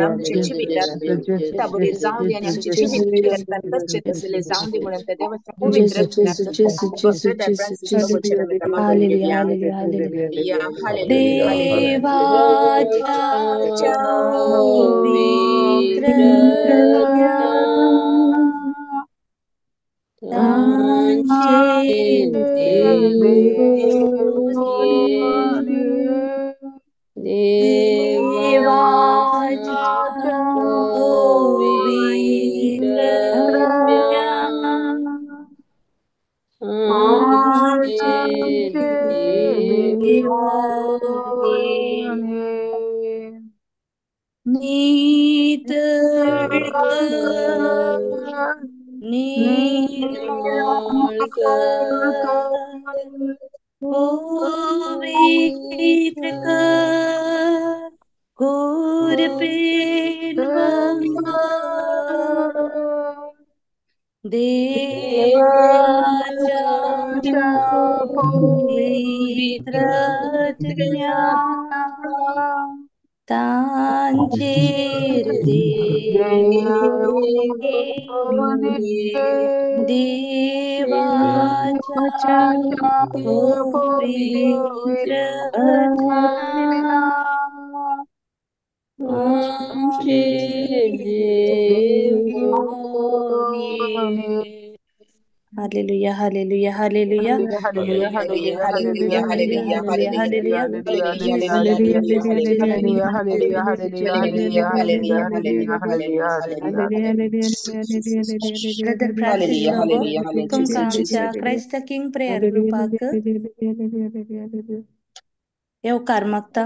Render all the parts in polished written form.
आमच्या जिवितात ताबडी जावं दी आनी आमच्या जिवितात कशें तसलें जावं दी म्हणून त्या देवाच्या पवित्र ब्रदर फ्रांसीस लोबोचेर आमी मागून घेवया. या हालेलुया देवाच्या पवित्र तांचे देवाच्या पवित्र नितळ निर्मळ कर, पवित्र कर, देवाच्या पवित्र तांचेर देवाच्या पवित्र hallelujah hallelujah hallelujah hallelujah hallelujah hallelujah hallelujah hallelujah hallelujah hallelujah brother Francis Lobo, तुमकां आमच्या क्रायस्ट किंग प्रेयर ग्रुपाक येवकार मागता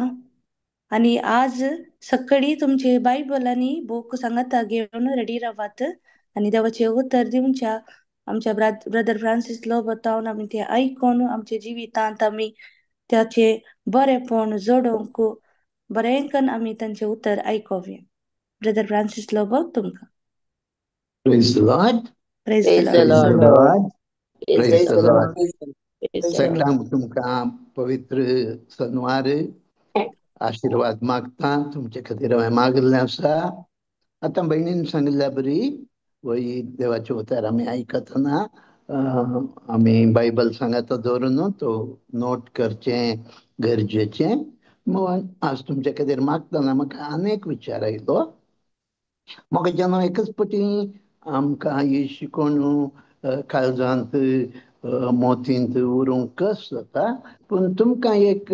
आनी आज सकाळी तुमचे बायबल आनी बूक सांगाता घेवन रेडी रावात आनी देवाचें उतर दिवच्या आमच्या ब्रदर फ्रांसीस लोबो तावन आमी ते आयकून आमच्या जिवितांत आमी त्याचे बरेपण जोडोवंक बरें कन्न आमी तांचें उतर आयकोवया. ब्रदर फ्रांसीस लोबो तुमकां. Praise the Lord. Praise the Praise Lord. the Lord. Praise the Lord. सगळ्यांक तुमकां पवित्र सनवार आशिर्वाद मागता. तुमचे खातीर हांवें मागिल्लें आसा. आतां भयणीन सांगिल्ल्या बरी वय देवाचें उतर आमी आयकतना आमी बायबल सांगाता दवरून तो नोट करचें गरजेचें. म्हूण आज तुमचे खातीर मागतना म्हाका अनेक विचार आयलो. म्हाका जेन्ना एकच पटी आमकां ही शिकोवन काळजांत मोतींत उरूंक कस जाता, पूण तुमकां एक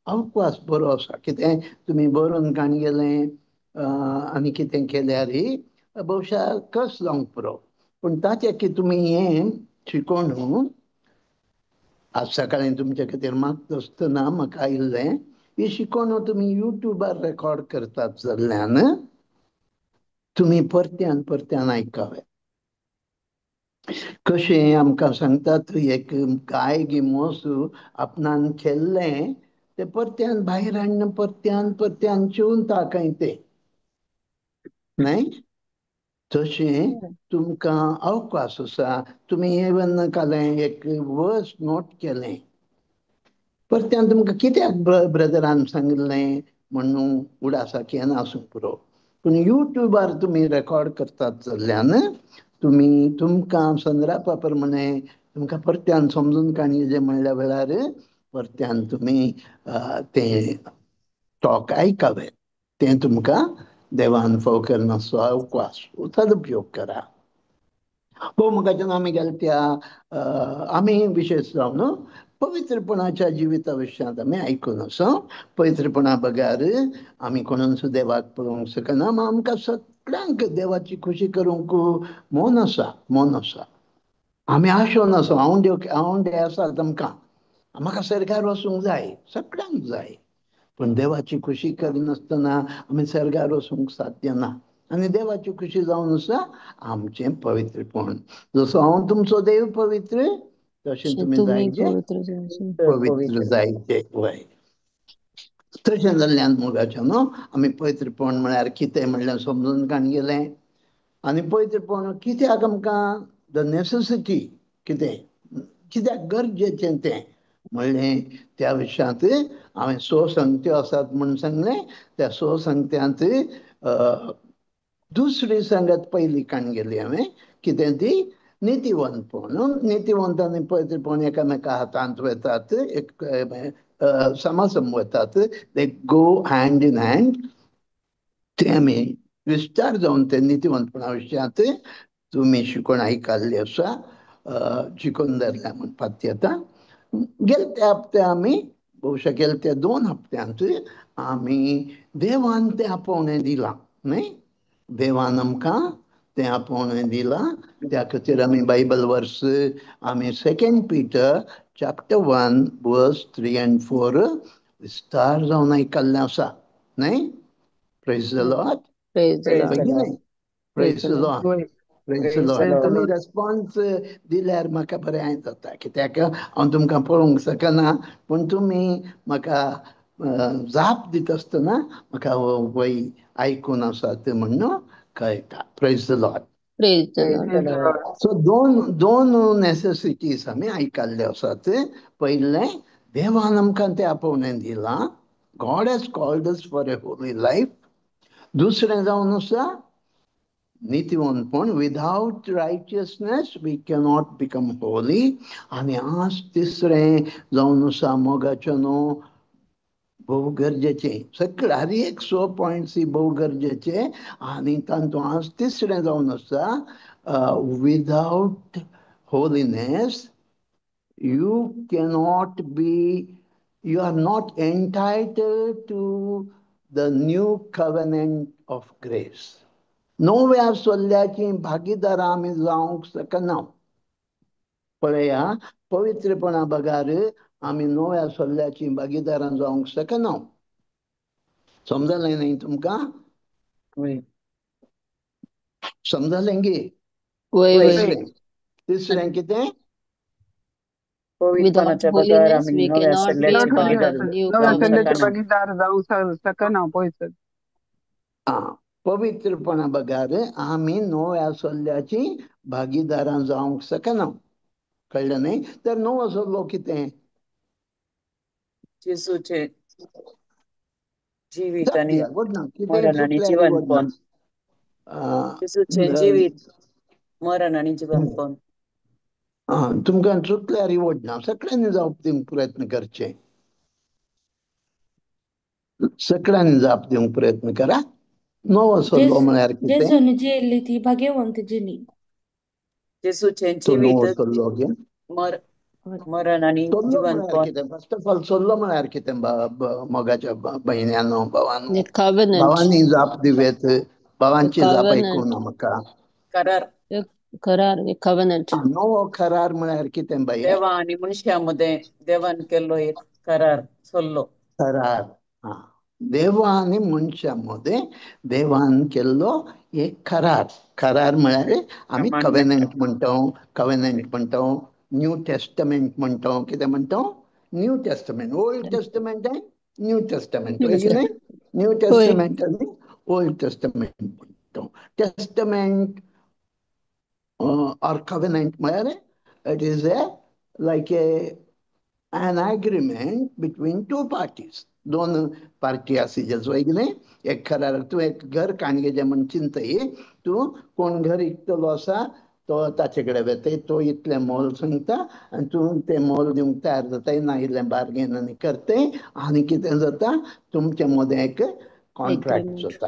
अवकाश बरो आसा. कितें तुमी बरोवन काण गेलें आनी कितें केल्यार बहुशा कस जावंक पुरो, पूण ताचें की तुमी हें शिकोवन आज सकाळीं तुमचे खातीर मागता आसतना म्हाका आयिल्लें ही शिकोवन तुमी युट्यूबार रेकॉर्ड करतात जाल्ल्यान तुमी परत्यान परत्यान आयकावे. कशें आमकां सांगतात एक गाय गी मोस आपणान केल्लें ते परत्यान भायर हाडून परत्यान परत्यान चिवता खंय तें न्हय. तशें तुमकां अवकाश आसा. तुमी इवन काल एक वर्स नोट केलें, परत्यान तुमकां कित्याक ब्रदरान सांगिल्लें म्हणून उडासाक येना आसूंक पुरो, पूण युट्यूबार तुमी रेकॉर्ड करतात जाल्ल्यान तुमी तुमकां संद्रापा प्रमाणे तुमकां परत्यान समजून काणी जे म्हणल्या वेळार परत्यान तुमी तें टॉक आयकावे. तें तुमकां देवान फोव करनासो अवकाश सदुपयोग करा. हो म्हाका जेन्ना आमी गेले त्या आमी विशेश जावन पवित्रपणाच्या जिविता विशयांत आमी आयकून आसा. पवित्रपणा बगर आमी कोणूच देवाक पळोवंक शकना. आमकां सगळ्यांक देवाची खुशी करूंक मन आसा, मन आसा. आमी आशोन आसा, आवंडे आसा आमकां, म्हाका सर्गार वचूंक जाय, सगळ्यांक जाय. पूण देवाची खुशी करिनासतना आमी सर्गार वचूंक साध्य ना. आनी देवाची खुशी जावन आसा आमचें पवित्रपण. जसो हांव तुमचो देव पवित्र तशें तुमी जायचे पवित्र जायचे. वय तशें जाल्ल्यान मोगाचें न्हू आमी पवित्रपण म्हळ्यार कितें म्हणल्यार समजून काण गेलें. आनी पवित्रपण कित्याक आमकां the necessity कितें कित्याक गरजेचें तें म्हणलें त्या विशयांत हांवें 6 संगत्यो आसात म्हूण सांगलें. त्या 6 संगत्यांत दुसरी सांगत पयली काण गेली हांवें कितें ती नितीवंतपण. नितीवंत आनी पवित्रपण एकामेका हातांत वतात, एक समासम वतात, they go hand in hand. ते आमी विस्तार जावन ते नितीवंतपणा विशयांत तुमी शिकोवन आयकल्ली आसा, शिकून धरल्या म्हणपाक येता. गेले त्या हप्ते आमी बहुशा गेले त्या 2 हप्त्यांत आमी देवान तें आपोवणें दिलां न्हय, देवान आमकां तें आपोवणें दिलां. त्या खातीर आमी बायबल वर्स आमी 2 Peter chapter 1 verse 3 and 4 विस्तार जावन आयकल्लें आसा न्हय. Praise the Lord. Praise the Lord. Praise the Lord. Praise the Lord. तुमी रेस्पॉन्स दिल्यार म्हाका बरें जाता, कित्याक हांव तुमकां पळोवंक शकना, पूण तुमी म्हाका जाप दिता आसतना म्हाका वय आयकून आसात म्हण कळटा. Praise the Lord. Praise the Lord. So दोन नेसेसिटीज आमी आयकल्ले आसात. पयलें, देवान आमकां तें आपोवणें दिलां, God has called us for a holy life. दुसरें जावन आसा नितीवंतपण, without righteousness we cannot become holy. आनी आज तिसरें जावन आसा मोगाचें न्हू भोव गरजेचें, सगळे हर एक 6 पॉयंट्स ही भोव गरजेचे. आनी तातूंत आज तिसरें जावन आसा without holiness you cannot be, you are not entitled to the new covenant of grace. नव्या सल्ल्याची भागीदार आमी जावंक शकना. पळया, पवित्रपणा बगार आमी नव्या सल्ल्याची भागीदारां जावंक शकना. समजलें न्ही तुमकां? समजलें गी? तिसरें कितें? Without holiness, we cannot be part of new covenant. पवित्रपणा बगार आमी नव्या सल्ल्याची भागीदारां जावंक शकना. कळ्ळें न्ही? तर नवो सल्लो कितें? जेजूचें जिवीत आनी मरण आनी जिवनपण. जेजूचें जिवीत, मरण आनी जिवनपण. तुमकां चुकल्यार वडना, सगळ्यांनी जाप दिवंक प्रयत्न करचे, सगळ्यांनी जाप दिवंक प्रयत्न करा. नवो सल्लो म्हळ्यार कितें? जेजून जियेल्ली ती भाग्यवंत जिणी. जेजूचें जिवीत, मरण आनी जिवनपण. कितें? फर्स्ट ऑफ ऑल सल्लो म्हळ्यार कितें? मोगाच्या भयण्यानो भावांनो, भावांनी जाप दिवेत, भावांची जाप आयकूना म्हाका. करार, करार, कव्हनंट. नवो करार म्हळ्यार कितें बाई? देवा आनी मनशा मदें देवान केल्लो एक करार, सल्लो. करार, हा, देवा आनी मनशा मदें देवान केल्लो एक करार. करार म्हळ्यार आमी कव्हनंट म्हणटा, कव्हनंट म्हणटा, न्यू टेस्टमेंट म्हणटा. कितें म्हणटा? New testament. ओल्ड टेस्टमेंट आनी न्यू टेस्टमेंट, हय की न्हय? न्यू टेस्टमेंट आनी ओल्ड टेस्टमेंट म्हणटा. टेस्टमेंट or covenant म्हळ्यार it is a like a an agreement between two parties. दोन पार्टी आसी जेजो की न्ही? एक करार, तूं एक घर काणगेचें म्हण चिंतय, तूं कोण घर इकतलो आसा तो ताचे कडेन वताय, तो इतलें मोल सांगता आनी तूं तें मोल दिवंक तयार जाताय, ना इल्लें बार्गेन आनी करताय, आनी कितें जाता तुमचे मदें एक कॉन्ट्रॅक्ट जाता,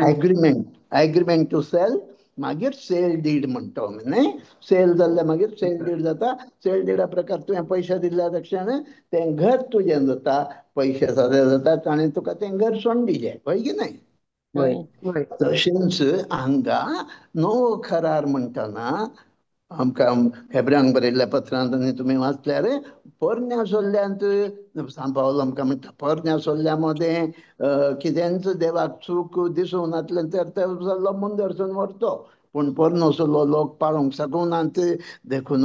एग्रीमेंट, एग्रीमेंट टू सेल. मागीर सेल डीड म्हणटा आमी न्ही? सेल जाल्ल्या मागीर सेल डीड जाता. सेल डिडा प्रकार तुवें पयशे दिल्ल्या तक्षण तें घर तुजें जाता, पयशे सादे जातात आनी तुका तें घर सोडून दिलें, हय की न्हय? तशेंच हांगा नवो करार म्हणटना आमकां हेब्रांक बरयल्ल्या पत्रांत आनी तुमी वाचल्यार पोरण्या सल्ल्यांत सांत पावल आमकां म्हणटा, पोरण्या सल्ल्या मदें कितेंच देवाक चूक दिसूंक नासलें तर तो सल्लो मुंदरसून व्हरतो, पूण पोरनो सल्लो लोक पाळूंक शकनात. देखून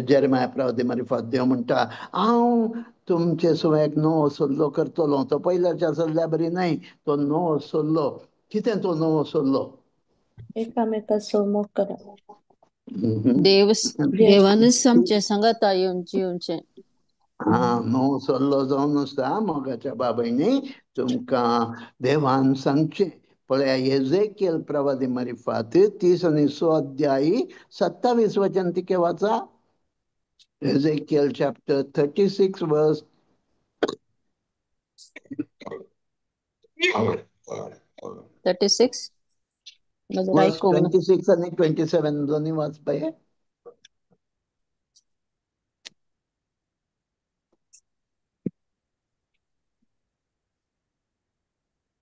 जेरमाया प्रवादी मारिफात देव म्हणटा, हांव तुमचे सुवेक नवो सल्लो करतलो. तो पयल्याच्या सल्ल्या बरी न्हय, तो नवो सल्लो. कितें तो नवो सल्लो? एकामेकाचो मोग करा. देव देवानच आमचे सांगाता येवन जिवचें. हा, नवो सल्लो जावन आसा मोगाच्या बाबांनी तुमकां देवान सांगचें, पळया एझेकियल प्रवादी मारिफात 30 आनी 6 अध्यायी 27 वचन तिके वाचा. Ezekiel chapter 36 verse 36. म्हजें वर्स आयकूंक ना. 26 आनी 27 दोनी वाच पळय.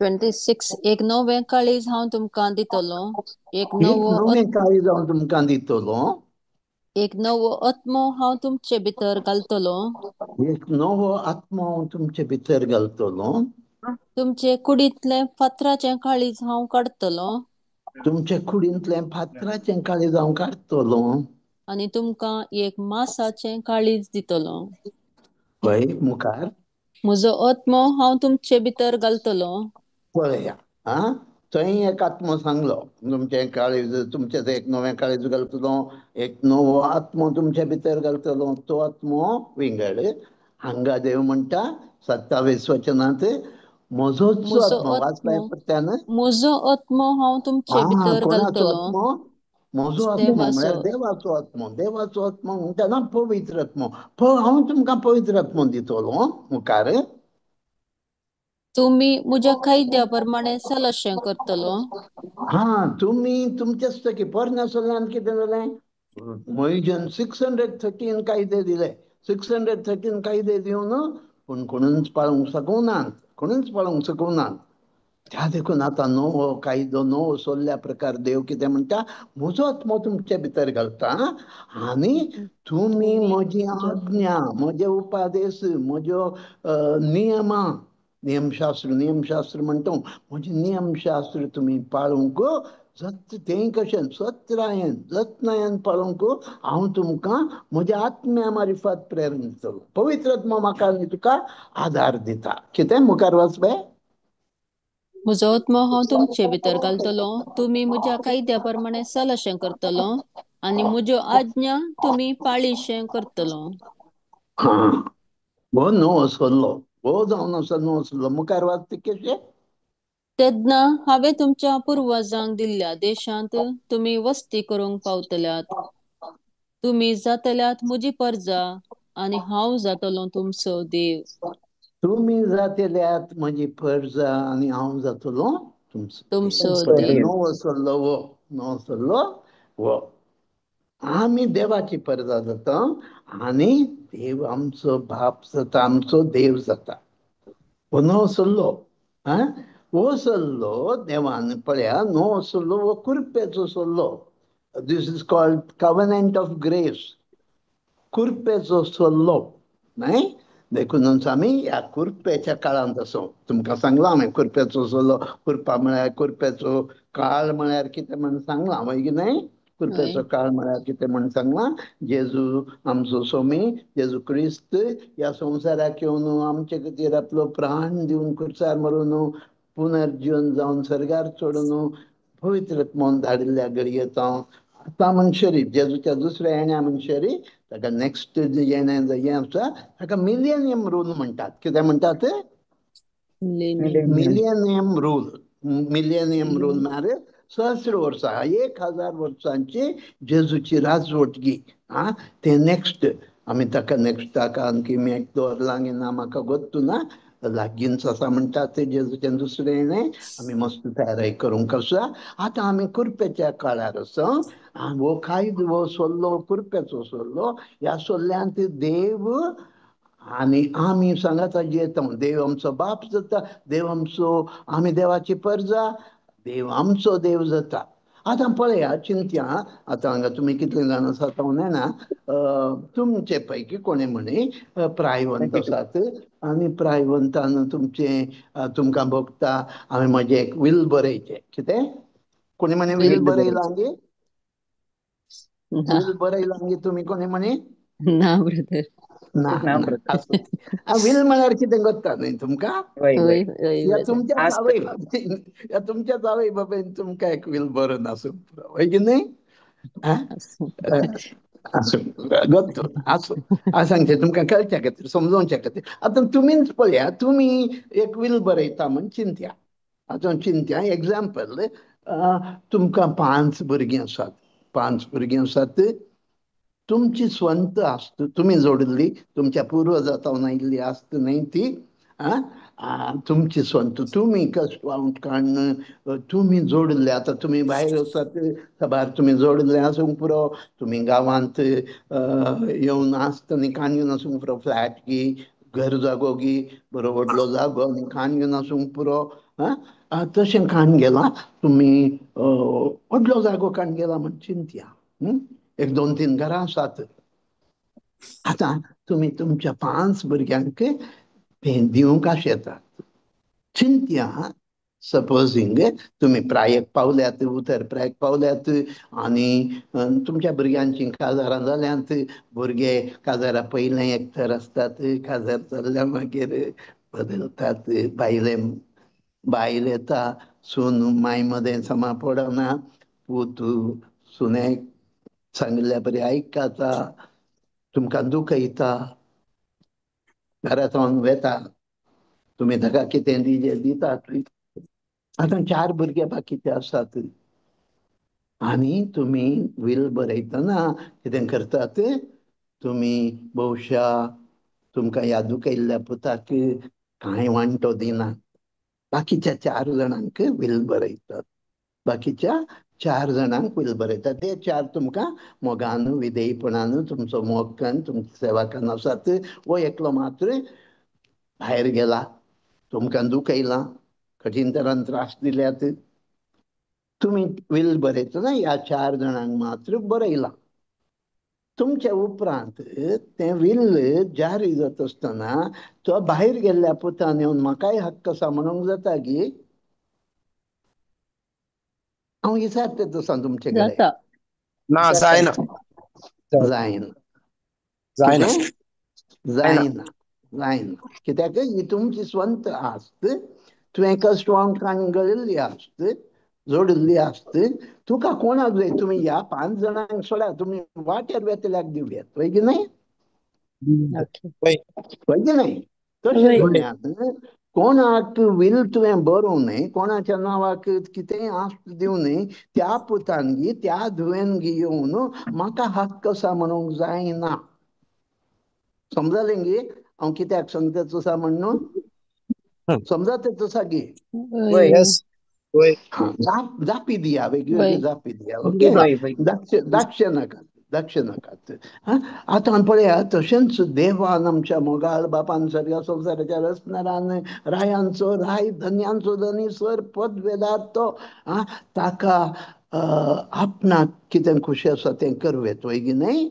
26. एक नवें काळीज हांव तुमकां दितलो, एक एक नवो नवें काळीज हांव तुमकां दितलो, एक नवो आत्मो हांव तुमचे भितर घालतलो, एक नवो आत्मो हांव तुमचे भितर घालतलो, तुमचे कुडींतलें फातराचें काळीज हांव काडटलो, तुमचे कुडींतलें फातराचें काळीज हांव काडटलो आनी तुमकां एक मासाचें काळीज दितलो. पळय मुखार म्हजो आत्मो हांव तुमचे भितर घालतलो. पळया. आं, थंय एक आत्मो सांगलो, तुमचें काळीज, तुमचें एक नवें काळीज घालतलो, एक नवो आत्मो तुमचे भितर घालतलो, तो आत्मो विंगड. हांगा देव म्हणटा 27 वचनांत म्हजोच म्हजो आत्मो. वाच आत्मो परत्यान. म्हजो आत्मो हांव तुमचे भितर कोणाचो घालतलो. आत्मो? म्हजो आत्मो म्हळ्यार देवाचो. देवाचो आत्मो. देवाचो आत्मो म्हणटा ना पवित्र आत्मो. हांव तुमकां पवित्र आत्मो दितलो. मुखार तुमी म्हज्या कायद्या प्रमाणे चलशें करतलो. हा, तुमी तुमचेच की पोरण्या सल्ल्यान कितें जालें, मोहिजन 613 कायदे दिले. 613 कायदे दिवन पूण कोणूच पाळूंक शकूं नात, कोणूच पाळूंक शकूं नात. त्या देखून आतां नवो कायदो, नवो सोल्ल्या प्रकार देव कितें म्हणटा, म्हजो आत्मो तुमचे भितर घालता आनी तुमी म्हजी आज्ञा, म्हजे उपादेश, म्हज्यो नियमां, नियमशास्त्र, नियमशास्त्र म्हणटा, म्हजें नियमशास्त्र तुमी पाळूंक जत तें कशें सत्रायेन जतनायेन पाळूंक हांव तुमकां म्हज्या आत्म्या मारिफात प्रेरणा दितलो. पवित्र आत्मो म्हाका आनी तुका आदार दिता. कितें मुखार वाच पळय. म्हजो आत्मो हांव तुमचे भितर घालतलो, तुमी म्हज्या कायद्या प्रमाणे चलशें करतलो आनी म्हज्यो आज्ञा तुमी पाळीशें करतलो. हां, हो नवो सल्लो, हो जावन आसा नवो सल्लो. मुखार वाच कशें. तेन्ना हांवें तुमच्या पुर्वजांक दिल्ल्या देशांत तुमी वस्ती करूंक पावतल्यात. तुमी जातल्यात म्हजी परजा आनी हांव जातलो तुमचो देव. तुमी जातल्यात म्हजी परजा आनी हांव जातलो तुमचो तुमचो देव. देव. नवो सल्लो हो, नवो सल्लो हो. आमी देवाची परजा जाता आनी देव आमचो बाप जाता, आमचो देव जाता. हो नवो सल्लो. आं, हो सल्लो देवान पळया, नवो सल्लो हो कुरपेचो सल्लो. This is called covenant of grace. कुरपेचो सल्लो न्हय. देखून आमी ह्या कुरपेच्या काळांत आसो. तुमकां सांगलां हांवें कुरपेचो सल्लो. कुरपा म्हळ्यार कुरपेचो काळ म्हळ्यार कितें म्हण सांगलां, वय की न्हय? कुरपेचो काळ म्हळ्यार कितें म्हण सांगलां. जेजू आमचो स्वामी जेजू क्रिस्त ह्या संवसाराक येवन आमचे खातीर आपलो प्राण दिवन खुर्सार मरून पुनर्जीवन जावन सर्गार चडून पवित्र आत्मोन धाडिल्ल्या घडयेत हांव आतां म्हणशरी जेजूच्या दुसऱ्या येण्या म्हणशरी ताका नेक्स्ट येणें हें आसा ताका मिलेनियम रूल म्हणटात. कितें म्हणटात? Millennium rule. Millennium rule म्हळ्यार 1,000 वर्सां, 1,000 वर्सांची जेजूची राजवटगी. आं, तें नेक्स्ट आमी ताका नेक्स्ट ताका आणखी मी एक दवरलां ना म्हाका गोत्तू ना, लागींच आसा म्हणटा ते जेजूचें दुसरें येणें. आमी मस्त तयारी करूंक आसा. आतां आमी कुरपेच्या काळार आसा. हो कायदो, हो सल्लो कुरपेचो सल्लो. ह्या सल्ल्यांत देव आनी आमी सांगाता जियेता. देव आमचो बाप जाता, देव आमचो, आमी देवाची परजा, देव आमचो देव जाता. आतां पळया चिंत्या, आतां हांगा तुमी कितले जाण आसात हांव नेणा. तुमचे पैकी कोणे म्हणी प्रायवंत आसात आनी प्रायवंतान तुमचें तुमकां भोगता हांवें म्हजें एक will बरयचें. कितें? कोणी म्हणी will बरयलां गे? Will बरयलां गे तुमी कोणी म्हणी? ना ब्रदर. ना ना. आसूं. Will म्हळ्यार कितें कोत्ता न्हय तुमकां? ह्या तुमच्याच आवय बापायन, ह्या तुमच्याच आवय बापायन तुमकां एक will बरोवन आसूं, हय की न्हय? आसूं, गत्तो आसूं. हांव सांगचें तुमकां कळच्या खातीर, समजोवच्या खातीर. आतां तुमीच पळया, तुमी एक will बरयता म्हण चिंत्या. आतां चिंत्या एग्जाम्पल, तुमकां 5 भुरगीं आसात, 5 भुरगीं आसात, तुमची स्वंत आस्त तुमी जोडिल्ली, तुमच्या पुर्वजातावन आयिल्ली आस्त न्हय ती, तुमची स्वंत तुमी कश्ट वावट काडून तुमी जोडिल्ले. आतां तुमी भायर आसात साबार तुमी जोडिल्ले आसूंक पुरो, तुमी गांवांत येवन आसत न्ही काण घेवन आसूंक पुरो, फ्लॅट गी घर जागो गी बरो व्हडलो जागो न्ही काण घेवन आसूंक पुरो. तशें काण गेला तुमी व्हडलो जागो काण गेला म्हण चिंतया. 1 2 3 घरां आसात. आतां तुमी तुमच्या 5 भुरग्यांक तें दिवंक आशेतात. चिंतया, सपोजींग तुमी प्रायेक पावल्यात, उतर प्रायेक पावल्यात आनी तुमच्या भुरग्यांची काजारां जाल्यांत. भुरगे काजारा पयलें एक तर आसतात, काजार जाल्ल्या मागीर बदलतात. बायले बायल येता, सून माय मदें समा पडना, पूत सुनेक सांगिल्ल्या बरी आयकता, तुमकां दुखयता, घरांत वेता, तुमी ताका कितें दिजे दितात. आतां 4 भुरगे बाकीचे आसात आनी तुमी will बरयतना कितें करतात, तुमी बहुशा तुमकां ह्या दुखयल्ल्या पुताक कांय वांटो दिना, बाकीच्या 4 जाणांक will बरयतात, बाकीच्या 4 जाणांक will बरयतात. ते 4 तुमकां मोगान विधेयपणान तुमचो मोग कन्न तुमची सेवा कन्न आसात. वो एकलो मात्र भायर गेला, तुमकां दुखयलां, कठीण तरान त्रास दिल्यात. तुमी will बरयतना ह्या 4 जाणांक मात्र बरयलां. तुमच्या उपरांत तें will जारी जाता आसतना तो भायर गेल्ल्या पुतान येवन म्हाकाय हक्क आसा म्हणूंक जाता गी? हांव विचारता तसो तुमचे कडेन. ना, जायना, जायना, जायना, जायना, जायना. कित्याक ही तुमची स्वंत आस्त, तुवें कश्ट वावट गळिल्ली आस्त, जोडिल्ली आस्त, तुका कोणाक जाय? तुमी ह्या 5 जाणांक सोडा, तुमी वाटेर वेतल्याक दिवयात, वय की न्हय? वय की न्हय? तशें जाल्यार कोणाक will तुवें बरोवं न्हय, कोणाच्या नांवाक कितेंय आस्त दिवं न्हय, त्या पुतान गी त्या धुवेन गी येवन म्हाका हक्क आसा म्हणूंक जायना. समजलें गी हांव कित्याक सांगता तसा म्हणून? समजता तसा गी? जापी दिया, वेगवेगळी जापी दिया. ओके, दाक्षे नाकात, दाक्षे नाकात. आतां पळया, तशेंच देवान आमच्या मोगाळ बापान सगळ्या संवसाराच्या रचणारान रायांचो राय धन्यांचो धनी सर पद वेदार तो ताका आपणाक कितें खुशी आसा तें करवेत, वय की न्हय?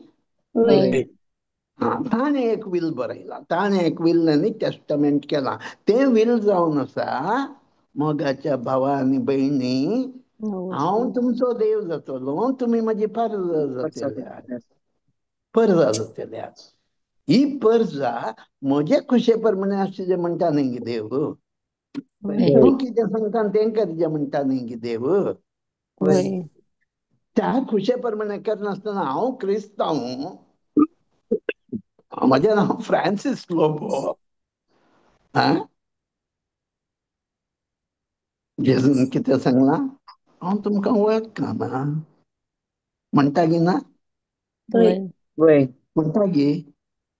ताणें एक will बरयलां, ताणें एक will आनी टेस्टमेंट केलां. तें will जावन आसा, मोगाच्या भावा आनी भयणी, हांव तुमचो देव जातलो, तुमी म्हजी परजा जातल्या, परजा जातल्या. ही परजा म्हजे खुशे प्रमाणे आसची जें म्हणटा न्ही गे देव, तूं कितें सांगता तें करचें म्हणटा न्ही गे देव. त्या खुशे प्रमाणे करनासतना हांव क्रिस्तांव, म्हजें नांव फ्रांसीस लोबो, जेजून कितें सांगलां, हांव तुमकां वळखना म्हणटा गी ना? म्हणटा गी?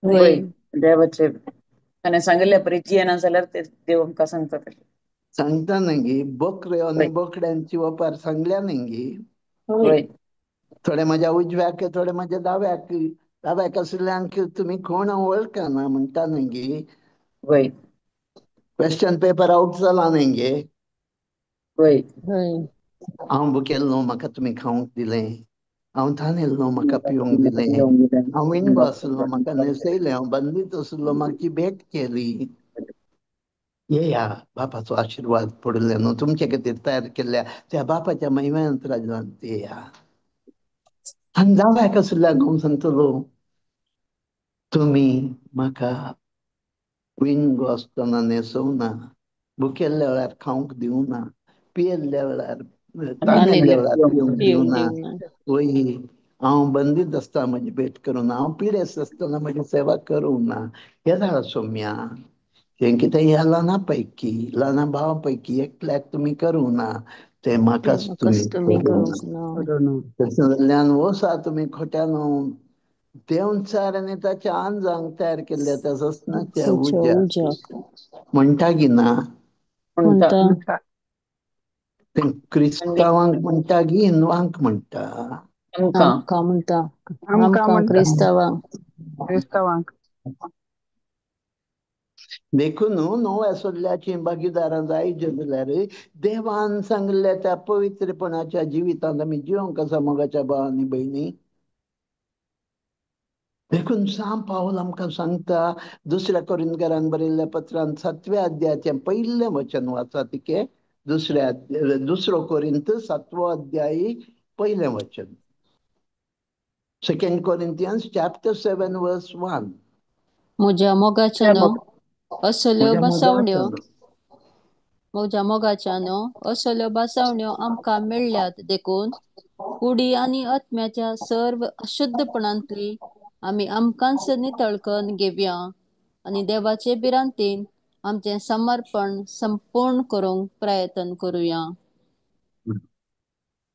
देवाचे ताणें सांगिल्ल्या परी जियेना जाल्यार ते देव आमकां सांगता, सांगता न्ही गी? बकऱ्यो आनी बोकड्यांची वपार सांगल्या न्ही गी? थोडे म्हज्या उजव्याक, थोडे म्हज्या दाव्याक, दाव्याक आशिल्ल्यांक तुमी कोण हांव वळखना म्हणटा न्ही गी? क्वेश्चन पेपर आवट जाला न्ही गे? हांव भुकेल्लो, म्हाका तुमी खावंक दिलें, हांव तानेल्लो, म्हाका पिवंक दिलें, हांव विणगो आसलो, म्हाका न्हेसयलें, हांव बंदीत आसलो, म्हाजी भेट केली. येया बापाचो आशिर्वाद पडिल्ले न्हू तुमचे खातीर तयार केल्ल्या त्या बापाच्या महिम्यांत राज्यांत येया. आनी दाव्याक आशिल्ल्याक हांव सांगतलो, तुमी म्हाका विणगो आसतना न्हेसोवना, भुकेल्ल्या वेळार खावंक दिवना, पियेल्ल्या वेळार तानेल्ल्या वेळार पिवंक दिवना, वय हांव बंदीत आसता म्हजी भेट करूं ना, हांव पिडेस्त आसतना म्हजी सेवा करूं ना. येदा सोम्या, तें कितें ह्या ल्हाना पैकी ल्हाना भावा पैकी एकल्याक तुमी करूं ना तें ते म्हाकाच म्हाकाच तुमी तुमी करूं करूंक ना. ना. तशें जाल्ल्यान वसा तुमी खोट्यानो देंवचार आनी ताच्या आंजांक तयार केल्ल्या त्या ससनाच्या तुज्या उज्याक उज्याक म्हणटा की ना? म्हणटा. तें क्रिस्तांवांक म्हणटा की हिंदवांक म्हणटा? आमकां. आमकां म्हणटा. आमकां आमकां म्हणटा. क्रिस्तांवांक. क्रिस्तांवांक. देखून नव्या सोल्ल्याची भागीदारां जायचे जाल्यार देवान सांगल्या त्या पवित्रपणाच्या जिवितांत आमी जिवंक आसा मोगाच्या भाव आनी भयणी. देखून सांत पावल आमकां सांगता दुसऱ्या कोरिंतकारांक बरयल्ल्या पत्रान 7व्या अध्यायाचें पयलें वचन वाचा तिके. दुसरो कोरिंत 7वो अध्याय पयलें वचन. 2 Corinthians chapter 7 verse 1. म्हज्या मोगाच्यानो असल्यो म्हज्या भासावण्यो मोगाच्यानो. म्हज्या मोगाच्यानो असल्यो भासावण्यो आमकां मेळ्ळ्यात देखून कुडी आनी आत्म्याच्या सर्व अशुद्धपणांतली आमी आमकांच नितळ करून घेवया आनी देवाचे भिरांतीन आमचें समर्पण संपूर्ण करूंक प्रयत्न करुया.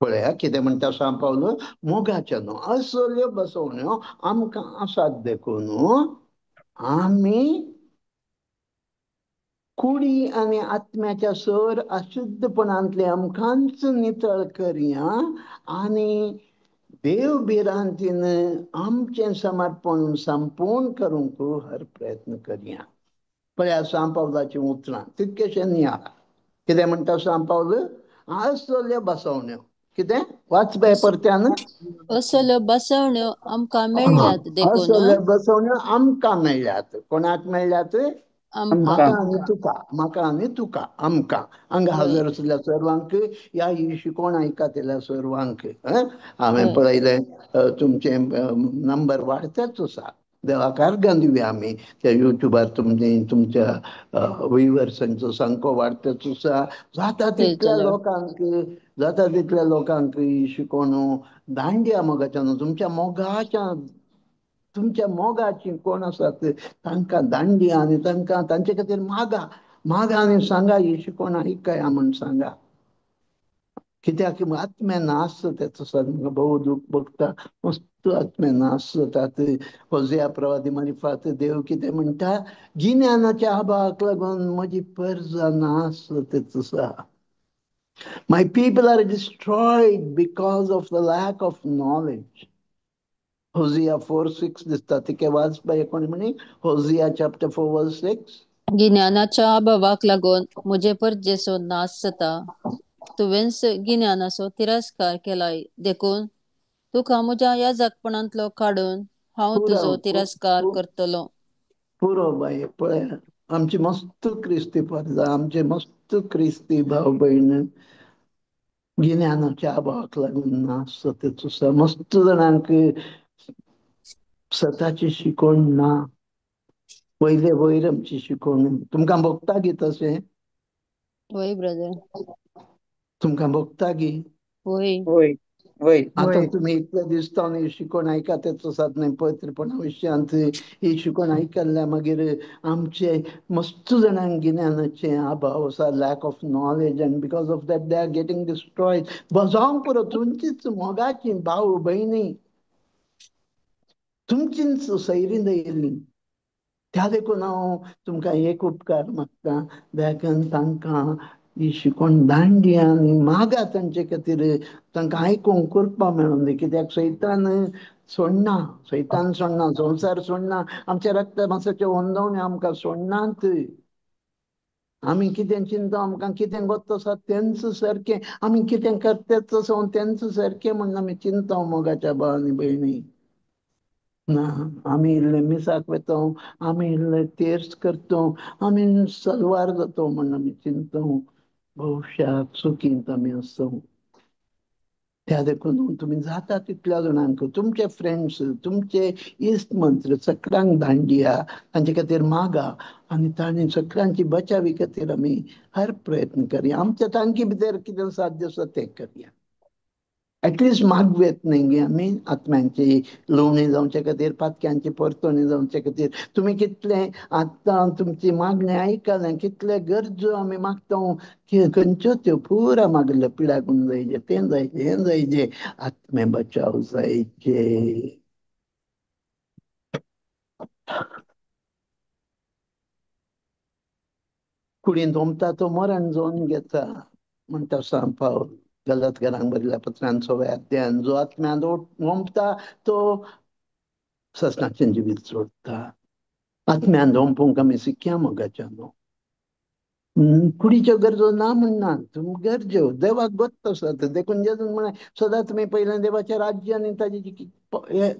पळया कितें म्हणटा सांत पावल, मोगाच्यानो असल्यो बसवण्यो आमकां आसात देखून आमी कुडी आनी आत्म्याच्या सर अशुद्धपणांतले आमकांच नितळ करया आनी देव भिरांतीन आमचें समर्पण संपूर्ण करूंक हर प्रयत्न करया. पळया सांत पावलाचीं उतरां तितकेशें नियाळ. कितें म्हणटा सांत पावल? असल्यो बसवण्यो. कितें वाच बाय परत्यान. असल्यो बसवण्यो आमकां मेळ्ळ्यात देखून. असल्यो बसवण्यो आमकां मेळ्ळ्यात. कोणाक मेळ्ळ्यात? आमकां. म्हाका आनी तुका. म्हाका आनी तुका. आमकां हांगा हजर आशिल्ल्या सर्वांक ह्या ही शिकवण आयकतल्या सर्वांक. हांवें पळयलें तुमचें नंबर वाडतेच आसा. देवाक अर्गां दिवया आमी त्या युट्यूबार तुमचे तुमच्या विवर्सांचो सामको वाडतेच आसा. जाता तितल्या लोकांक जाता तितल्या लोकांक ही शिकवण दांडया मोगाच्यान तुमच्या मोगाच्या तुमच्या मोगाची कोण आसात तांकां दांडया आनी तांकां तांचे खातीर मागा मागा आनी सांगा ही शिकवण आयकया म्हूण सांगा. कित्याक आत्म्या नाश तेचो सामको भोव दूख भोगता. मस्त आत्म्या नाश जातात. होजिया प्रवादी मारिफात देव कितें म्हणटा, गिन्यानाच्या आभावाक लागून म्हजी परजा नाश तेच आसा. My people are destroyed because of the lack of knowledge. Hosea 4:6 दिसता तिके वाच बाय कोणी म्हणी. होजिया चॅप्टर 4 वर्स 6. गिन्यानाच्या अभावाक लागून म्हजे परजेचो नाश जाता. तुवेंच गिन्यानाचो तिरस्कार केलाय देखून तुका म्हज्या याजकपणांतलो काडून हांव तुजो तिरस्कार करतलो. पुरो बाय. पळय आमची मस्त क्रिस्ती परजा आमचे मस्त क्रिस्ती भाव भयण गिन्यानाच्या अभावाक लागून नाश जाता. मस्त जाणांक सताची शिकवण ना. वयले वयर आमची शिकवण. तुमकां भोगता गी तशें? वय ब्रदर. तुमकां भोगता गी? वय. वय वय. आतां तुमी इतले दिसता ही शिकवण आयकता तेच आसात न्हय पवित्रपणा विशयांत ही शिकवण आयकल्ल्या मागीर आमचे मस्त जाणांक गिन्यानाचें अभाव आसा. Lack of knowledge and because of that they are getting destroyed. जावंक पुरो तुमचीच मोगाची भाव भयणी तुमचीच सैरीं दयिल्ली. त्या देखून हांव तुमकां एक उपकार मागता, देखून तांकां ही शिकवण दांडी आनी मागा तांचे खातीर तांकां आयकूंक करपा मेळूं दी. कित्याक सैतान सोडना, सैतान सोडना, संवसार सोडना, आमच्या रक्त मासाच्यो होंदवण्यो आमकां सोडनात. आमी कितें चिंता आमकां कितें गोत्त आसा तेंच सारकें, आमी कितें करतेच आसा तेंच सारकें म्हूण आमी चिंता मोगाच्या भाव आनी भयणी. ना आमी इल्ले मिसाक वता, आमी इल्ले तेर्स करता, आमी सलवार जाता म्हूण आमी चिंता. भविश्याक चुकींत आमी आसा. त्या देखून तुमी जाता तितल्या जाणांक तुमचे फ्रेंड्स तुमचे इश्ट मंत्र सगळ्यांक दांडिया तांचे खातीर मागा आनी तांणी सगळ्यांची बचावी खातीर आमी हर प्रयत्न करया. आमच्या तांकी भितर कितें साध्य आसा तें करया. एटलिस्ट मागवेत न्ही गे आमी आत्म्यांची लुवणी जावचे खातीर, पातक्यांची परतवणी जावचे खातीर. तुमी कितले आतां तुमची मागणें आयकलें, कितले गरजो आमी मागता, खंयच्यो त्यो पुरा मागले, पिडाकून जायचे, तें जायचे, हें जायचे, आत्मे बचाव जायचे. कुडींत ओमता तो मरण जावन घेता म्हणटा सांत पावल गलतकारांक बरयल्या पत्रान 6व्या अध्यायान. जो आत्म्यांत ओंपता तो ससनाचें जिवीत सोडटा. आत्म्यान ओंपूंक आमी शिकया मोगाच्यानो. कुडीच्यो गरजो ना म्हणना, तुम गरज्यो देवाक गोत्त आसात. देखून जेजून म्हळें सदां तुमी पयलें देवाचें राज्य आनी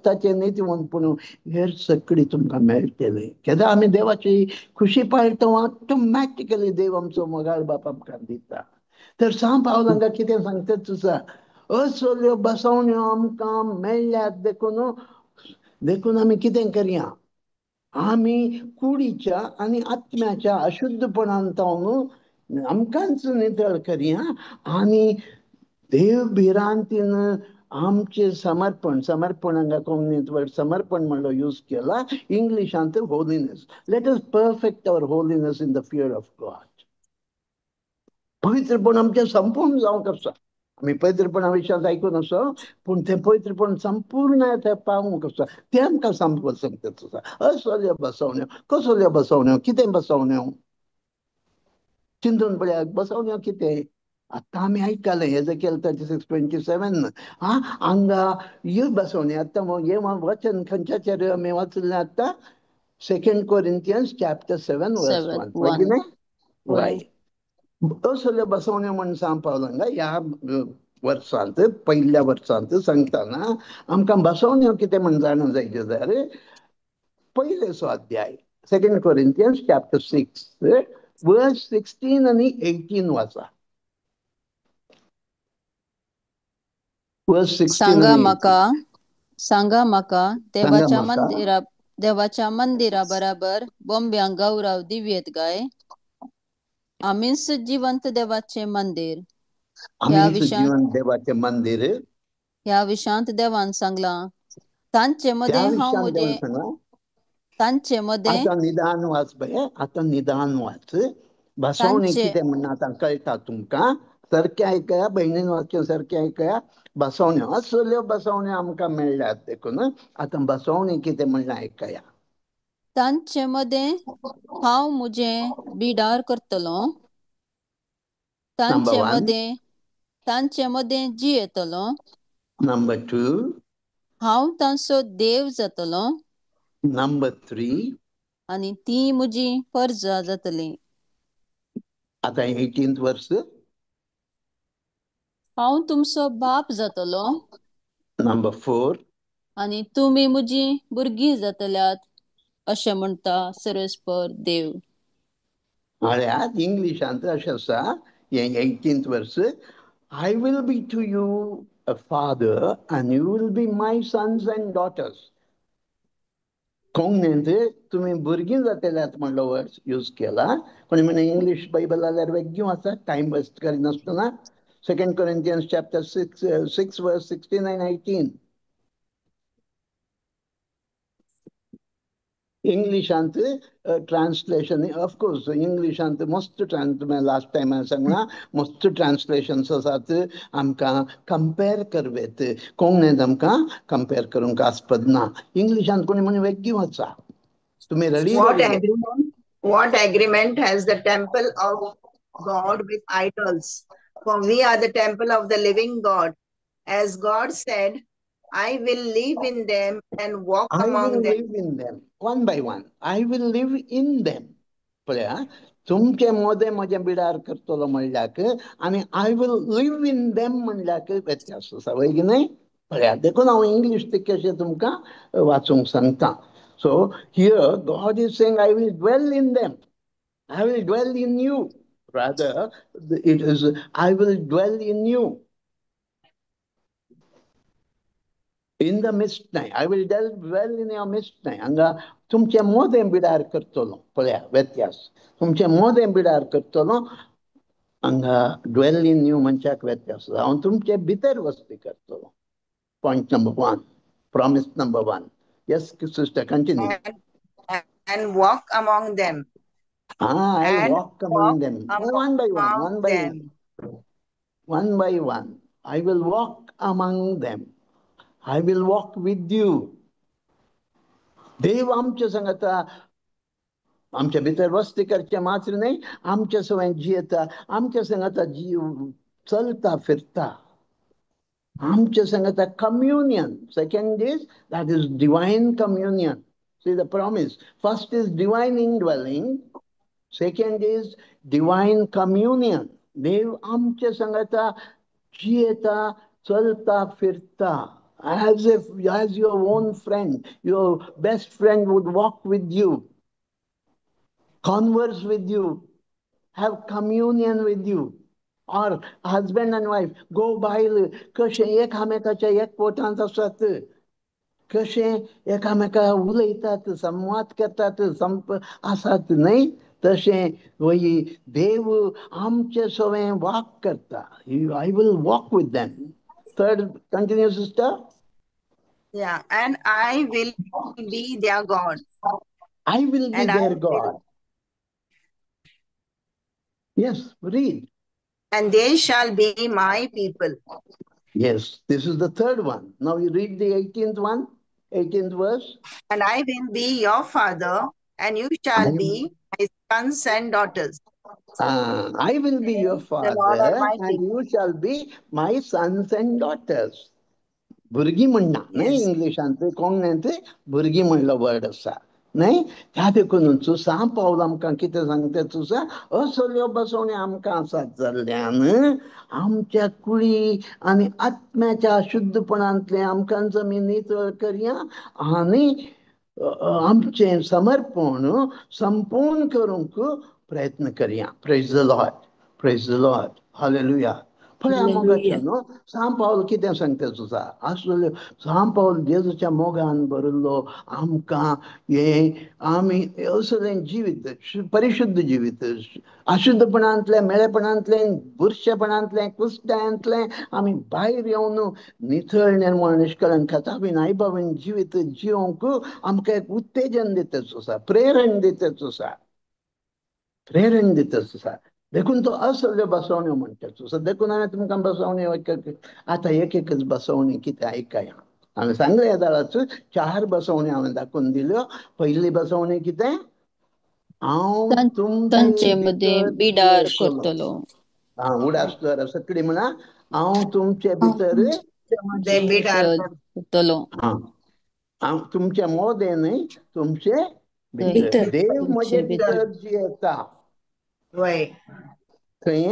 ताचें नीतिवंतपण हेर सगळी तुमकां मेळटलें. केन्ना आमी देवाची खुशी पाळटा ऑटोमॅटिकली देव आमचो मोगाळ बाप आमकां दिता. तर सांत पावल हांगा कितें सांगता तुजा, असल्यो बसवण्यो आमकां मेळ्ळ्यात देखून देखून आमी कितें करया, आमी कुडीच्या आनी आत्म्याच्या अशुद्धपणान जावन आमकांच नितळ करया आनी देव भिरांतीन आमचें समर्पण. समर्पण हांगा कोंकणींत वर्ड समर्पण म्हणलो यूज केला, इंग्लिशांत holiness. Let us perfect our holiness in the fear of God. पवित्रपण आमचें संपूर्ण जावंक आसा. आमी पवित्रपणा विशयांत आयकून आसा, पूण तें पवित्रपण संपूर्ण तें पावूंक आसा, तें आमकां सामको सांगता आसा. असल्यो बसवण्यो, कसल्यो बसवण्यो, कितें बसवण्यो, चिंतून पळयात बसवण्यो कितें. आतां आमी आयकलें एजेकियल 36:27. हा हांगा ह्यो बसवण्यो आतां हें वचन खंयच्याचेर आमी वाचलें आतां, 2 Corinthians chapter 7 verse 1, वय की न्हय? वय. असल्यो बसवण्यो म्हण सांत पावल हांगा ह्या वर्सांत, पयल्या वर्सांत सांगतना आमकां बसवण्यो कितें म्हण जाणा जायचे जाल्यार पयले स्वाध्याय 2 Corinthians chapter 6 verse 16 आनी 18 वाचा. वर्स 16 सांगा आनी 18. म्हाका, सांगा म्हाका, सांगा देवाच्या म्हाका, मंदिरा देवाच्या मंदिरा बराबर बोंब्यांक गौरव दिवयेत काय? आमीच जिवंत देवाचें मंदीर. ह्या आमीच विशांत जिवंत देवाचें मंदीर. ह्या विशांत देवान सांगलां, तांचे त्या मदें हांव विशयान म्हजें देवान सांगलां. तांचे मदें आतां निदान वाच पळय, आतां निदान वाच. बसवणी तांचे कितें म्हणटा आतां कळटा तुमकां. सारकें आयकया भयणीन वाचचें, सारकें आयकया. बसवण्यो असल्यो बसवण्यो आमकां मेळ्ळ्यात देखून आतां बसवणी कितें म्हणलें आयकया. तांचे मदें हांव म्हजें बिडार करतलो, नंबर तांचे 1. मदें तांचे मदें जियेतलो, नंबर 2. हांव तांचो देव जातलो, नंबर 3. आनी ती म्हजी परजा जातली. आतां 18th वर्स. हांव तुमचो बाप जातलो, नंबर 4. आनी तुमी म्हजी भुरगीं जातल्यात, अशें म्हणटा सर्वेस्पर देव. म्हळ्यार इंग्लिशांत अशें आसा, हें 18th वर्स, I will be to you a father and you will be my sons and daughters. कोंकणींत तुमी भुरगीं जातल्यात म्हणलो वर्ड यूज केला. कोणी म्हणे इंग्लीश बायबल जाल्यार वेगळी आसा, टायम वेस्ट करिनासतना. 2 Corinthians chapter 6 verse 16 and 18. इंग्लिशांत translation, of course इंग्लिशांत मस्त लास्ट टायम हांवें सांगलां, मस्त ट्रान्सलेशन्स आसात, आमकां कंपेर करवेत. कोंकणींत आमकां कंपेर करूंक आस्पद ना. इंग्लिशांत कोणी म्हण वेगळी वाचा, तुमी ready What ready. agreement? What agreement has the temple of God with idols? For we are the temple of the living God. As God said, I will live in them and walk I among will them. live in them. One by one. I will live in them. पळया, तुमचे मोदें म्हजें बिडार करतलो म्हणल्याक आनी I will live in them म्हणल्याक व्यत्यास आसा, वय की न्हय? पळया, देखून हांव इंग्लीश तितकेशें तुमकां वाचूंक सांगता. So here God is saying I will dwell in them, I will dwell in you. Rather it is I will dwell in you. In the midst न्हय, I will dwell in your midst न्हय. हांगा तुमचें मोदें बिडार करतलो. पळया व्यत्यास, तुमचें मोदें बिडार करतलो हांगा ड्वेल इन you म्हणच्याक व्यत्यास आसा. हांव तुमचे भितर वस्ती करतलो. Point number 1, promise number 1. Yes sister, continue. And walk among them. I walk among them. One by one, one by one. One by one. I will walk among them. I will walk with you. देव आमच्या संगता आमच्या भितर वस्ती करचे मात्र न्हय, आमच्या सवय जियेता, आमच्या संगता जीव चलता फिरता, आमच्या संगता communion. Second is that is divine communion. See the promise. First is divine indwelling, second is divine communion. देव आमच्या संगता जियेता, चलता फिरता. As if, as your own friend, your best friend would walk with you, converse with you, have communion with you. Or husband and wife, go बायल कशें एकामेकाच्या एक पोटांत आसात, कशें एकामेका उलयतात, संवाद करतात, संप आसात न्हय, तशें वही देव आमचे सवें वाक करता. I will walk with them. Third, continue sister. Yeah, and I will be their God. I will be their God. Yes, read. And they shall be my people. Yes, this is the third one. Now you read the 18th one, 18th verse. And I will be your father, and you shall be my sons and daughters. I will be your father, and you shall be my sons and daughters. भुरगीं म्हणना न्हय इंग्लिशांत, कोंकणींत भुरगीं म्हणलो word आसा न्हय. त्या देखून सांत पावल आमकां कितें सांगता, तुसा असल्यो बसवण्यो आमकां आसात जाल्ल्यान आमच्या कुळी आनी आत्म्याच्या अशुद्धपणांतलें आमकां जमीन नितळ करया आनी आमचें समर्पण संपूर्ण करूंक प्रयत्न करया. Praise the Lord, praise the Lord, hallelujah. पळया मोगाचें न्हू, सांत पावल कितें सांगता तुजा, आसलेल्यो सांत पावल जेजूच्या मोगान भरिल्लो आमकां हें आमी असलें जिवीत, परिशुद्ध जिवीत, अशुद्धपणांतलें, मेळेपणांतलें, बुरशेपणांतलें, कुस्ट्यांतलें आमी भायर येवन नितळ, निर्मळ, निष्कळंक, खताबीन आईबाबीन जिवीत जिवंक आमकां एक उत्तेजन दिता तुजा, प्रेरण दिता तुजा, प्रेरण दिता तुजा. देखून तो असल्यो बसवण्यो म्हणटा तुसा. देखून हांवें तुमकां बसवण्यो आतां एक एकच बसवणी कितें आयकया. हांवें सांगलें ह्या दाळाच 4 बसवण्यो हांवें दाखोवन दिल्यो. पयली बसवणी कितें, हांव तुमचे मदें बिडार करतलो. हां, उडास दवरा सगळी म्हणा, हांव तुमचे भितर बिडार करतलो. हां, हांव तुमचे मोदें न्हय, तुमचे भितर. देव म्हजे भितर जियेता. थंय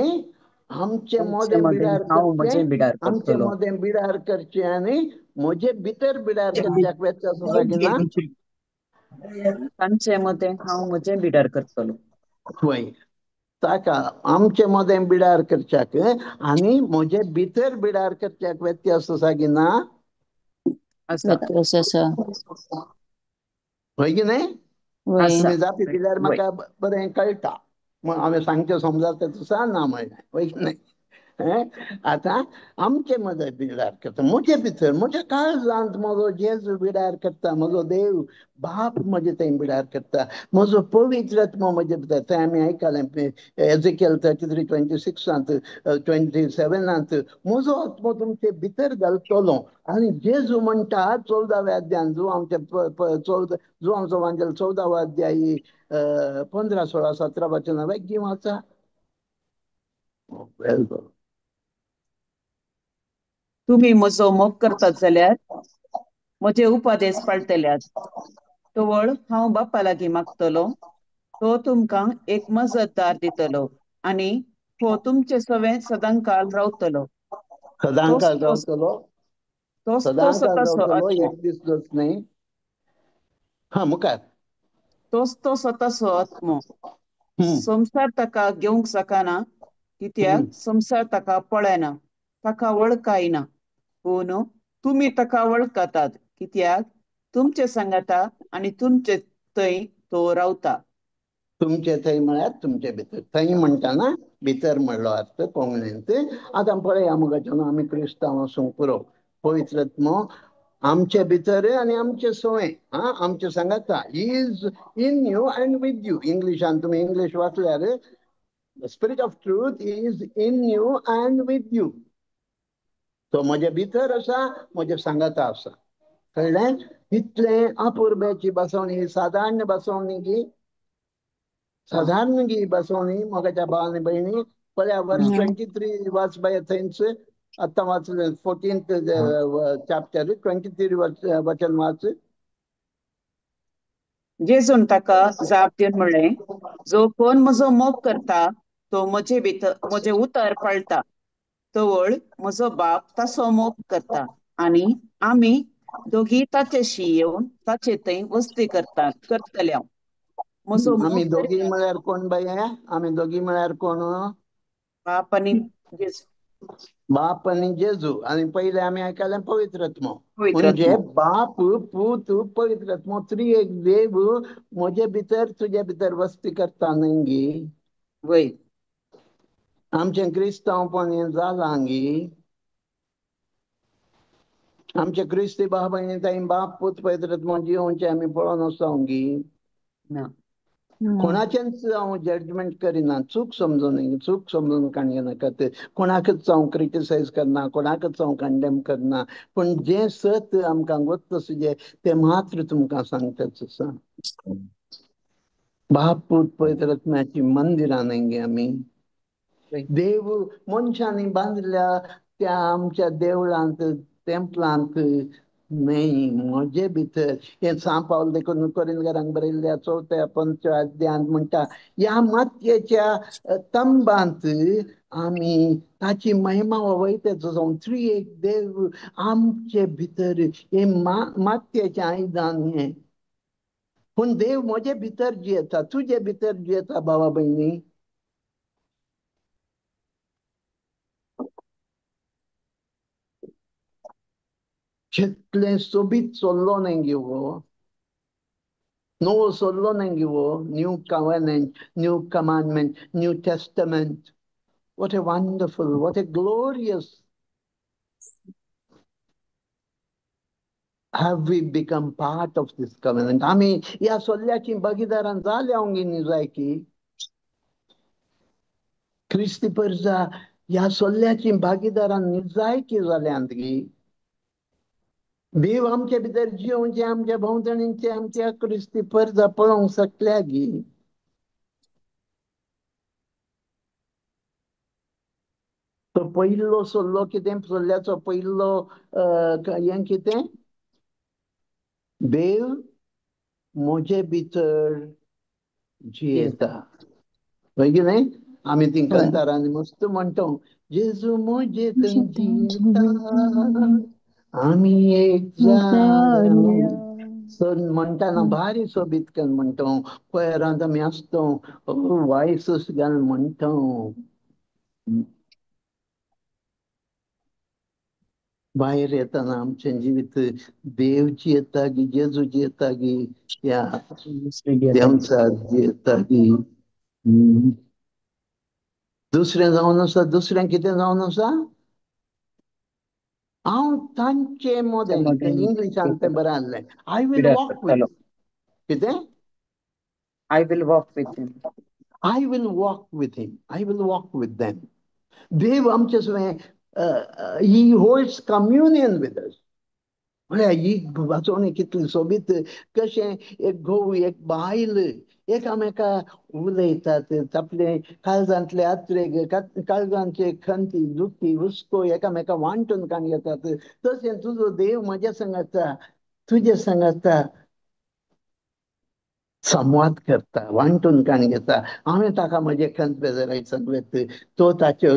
आमचे मोदें बिडार करचें, आमचे मोदें बिडार करचें आनी म्हजे भितर बिडार करच्याक व्यत्यास आसा की ना? तांचे मदें हांव म्हजें बिडार करतलो. वय, ताका आमचे मोदें बिडार करच्याक आनी म्हजे भितर बिडार करच्याक व्यत्यास आसा की ना? व्यत्यास आसा. हय की न्हय? तुमी जापी दिल्यार म्हाका बरें कळटा. हांवें सांगचें समजाता तुसा ना म्हणलें, हय की न्हय? आतां आमचे मदें बिडार करता, म्हजे भितर, म्हज्या काळजांत म्हजो जेजू बिडार करता, म्हजो देव बाप म्हजे थंय बिडार करता, म्हजो पवित्र आत्मो म्हजे भितर. थंय आमी आयकलें एझेकियल 33:26 27 म्हजो आत्मो तुमचे भितर घालतलो. आनी जेजू म्हणटा 14व्या अध्यायान, जुवांवचे 14, जुवांचो वांजेल 14वो अध्याय 15, 16, 17 वचनां वेगळी वाचा. तुमी म्हजो मोग करतात जाल्यार म्हजे उपदेश पाळटल्यात, तवळ हांव बापा लागीं मागतलो, तो तुमकां एक मजतदार दितलो आनी हो तुमचे सवें सदांकाल रावतलो. सदांकाल रावतलो, सदांकाल रावतलो, एक दीस न्हय. हा, मुखार. तोच तो स्वताचो आत्मो. संवसार ताका घेवंक शकना, कित्याक संवसार ताका पळयना, ताका वळखायना. पूण तुमी ताका वळखतात, कित्याक तुमचे सांगाता आनी तुमचे थंय तो रावता. तुमचे थंय म्हळ्यार तुमचे भितर. थंय म्हणटाना भितर म्हणलो अर्थ कोंकणींत. आतां पळया मुगाच्यान आमी क्रिस्तांव आसूंक पुरो, पवित्र आत्मो आमचे भितर आनी आमचे सोय, हा, आमचे सांगाता. Is in you and with you. इंग्लिशान तुमी इंग्लीश वाचल्यार the spirit of truth is in you and with you. तो म्हजे भितर आसा, म्हजे सांगाता आसा. कळ्ळें? इतलें अपुर्ब्याची बसवणी, सादारण बसवणी की सादारण गी बसवणी मोगाच्या भावानी भयणी. पळया वर्स 23 वाच बाय, थंयच आतां वाचलें 14th chapter 23 वचन वाच. जेजून ताका जाप दिवन म्हणलें, जो कोण म्हजो मोग करता तो म्हजे भितर म्हजें उतर पाळटा, तवळ म्हजो बाप ताचो मोग करता आनी आमी दोगी ताचेशी येवन ताचे थंय वस्ती करता करतल्या. म्हजो आमी मोग दोगी करता म्हळ्यार कोण बाये? आमी दोगी म्हळ्यार कोण? बाप आनी जेजू. बाप आनी जेजू. आनी पयले आमी आयकलें पवित्र आत्मो. पवित्र म्हणजे आत्मो. बाप, पूत, पवित्र आत्मो, त्रिएक देव म्हजे भितर तुजे भितर वस्ती करता न्हय गी? वय. आमचें क्रिस्तांवपण हें जालां गी? आमचे क्रिस्ती भाव भयणी ताई बाप पूत पवित्र आत्मो जियोवचें आमी पळोवन आसा गी? ना. कोणाचेंच हांव जजमेंट करिना, चूक समजून, चूक समजून काडून नाकात. कोणाकच हांव क्रिटिसायज करना, कोणाकच हांव कंडेम करना, पूण जें सत आमकां गोत्त आसा तें मात्र तुमकां सांगताच आसा. बाप पूत पवित्र आत्म्याची मंदिरां न्हय गे आमी? देव मनशांनी बांदल्या त्या आमच्या देवळांत टेम्पलांत न्हय, म्हजे भितर. हें सांव पावल देखून कोरिंदकारांक बरयल्ल्या चवथ्या पंचव्या अध्यायांत म्हणटा, ह्या मातयेच्या तंबांत आमी ताची महिमा वयताच जावन त्रिएक देव आमचे भितर. हें मातयेचें आयदन हें, पूण देव म्हजे भितर जियेता, तुजे भितर जियेता भावा भयणी. कितलें सोबीत सोल्लो न्हय गे हो, नवो सोल्लो न्हय गे हो. New covenant, new commandment, new testament. What a wonderful, what a glorious. Have we become part of this covenant? आमी ह्या सोल्ल्याची भागीदारां जाल्या न्ही जाय की क्रिस्ती परजा ह्या सोल्ल्याची भागीदारां जाय की जाल्यांत गी? देव आमचे भितर जियोवचे, आमच्या भोंवतणीचे आमच्या क्रिस्ती परजा पळोवंक शकल्या गी? तो पयलो सोल्लो कितें? सोल्ल्याचो पयलो हें कितें? देव म्हजे भितर जियेता. हय की न्हय? आमी ती कंतारांनी मस्त म्हणटा, जेजू म्हजे थंय जियेता, आमी एक जाल्या. सो म्हणटाना भारी सोबीत करून म्हणटा, कोयरांत आमी आसता, वॉयसूच घालून म्हणटा. भायर येताना आमचें जिवीत देव जियेता गी, जेजू जियेता गी, ह्या देवचार जियेता गी? दुसरें जावन आसा, दुसरें कितें जावन आसा? हांव तांचे मदें, इंग्लिशान तें बरें आहलें, I will walk with. कितें? I will walk with him. I will walk with him. I will walk with them. देव आमचे सवें, he holds communion with us. म्हळ्यार ही वाचोवणी कितली सोबीत, कशें एक घोव एक बायल एकामेका उलयतात, आपले काळजांतले आत्रेग, काळजांचे खंती दुखी हुस्को एकामेका वांटून काण घेतात. तशें तुजो देव म्हज्या सांगाता, तुजे सांगाता संवाद करता, वांटून काण घेता. हांवें ताका म्हजे खंत बेजाराय सांगलें, तो ताच्यो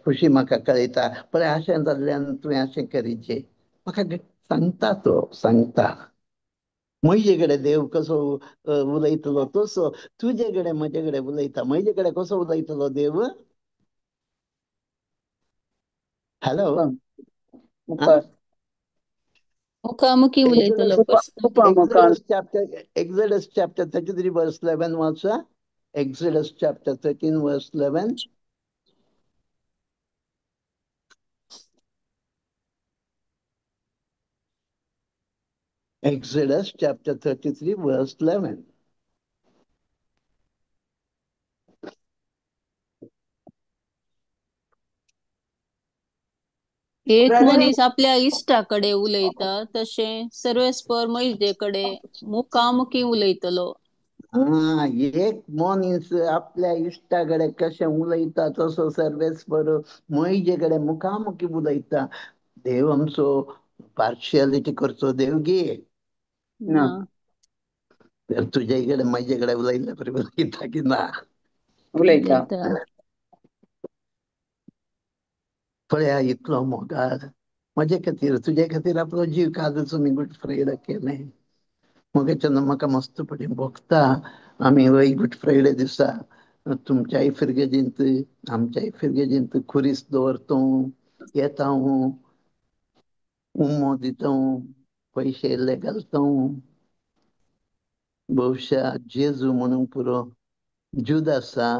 खुशी म्हाका कळयता. पळय अशें जाल्ल्यान तुवें अशें करीचें, म्हाका सांगता, तो सांगता. म्हजे कडेन देव कसो उलयतलो तसो तुजे कडेन म्हजे कडेन उलयता. म्हजे कडेन कसो उलयतलो देव? हॅलो, मुखामुखी उलयतलो. Exodus chapter 33 verse 11 वाचा. Exodus chapter 13 verse 11. Exodus chapter 33 verse 11. एक मनीस आपल्या इश्टा कडेन उलयता तशें सर्वेस्पर म्हजे कडेन मुखामुखी उलयतलो. हा, एक मनीस आपल्या इश्टा कडेन कशें उलयता तसो सर्वेस्पर म्हजे कडेन मुखामुखी उलयता. देव आमचो पार्शियलिटी करचो देव गे ना. तर तुजे कडेन म्हजे कडेन उलयल्ले परी उलयता की ना? उलयता. पळया इतलो मोगाळ म्हजे खातीर तुजे खातीर आपलो जीव काजूचो मी गुड फ्रायडे केलें. मोगाच्यान म्हाका मस्त पडी भोगता. आमी वय गुड फ्रायडे दिसा तुमच्याय फिर्गजींत आमच्याय फिर्गजींत खुरीस दवरता, येता, उमो दिता, पयशे इल्ले घालता. बहुशा जेजू म्हणूंक पुरो जुदासा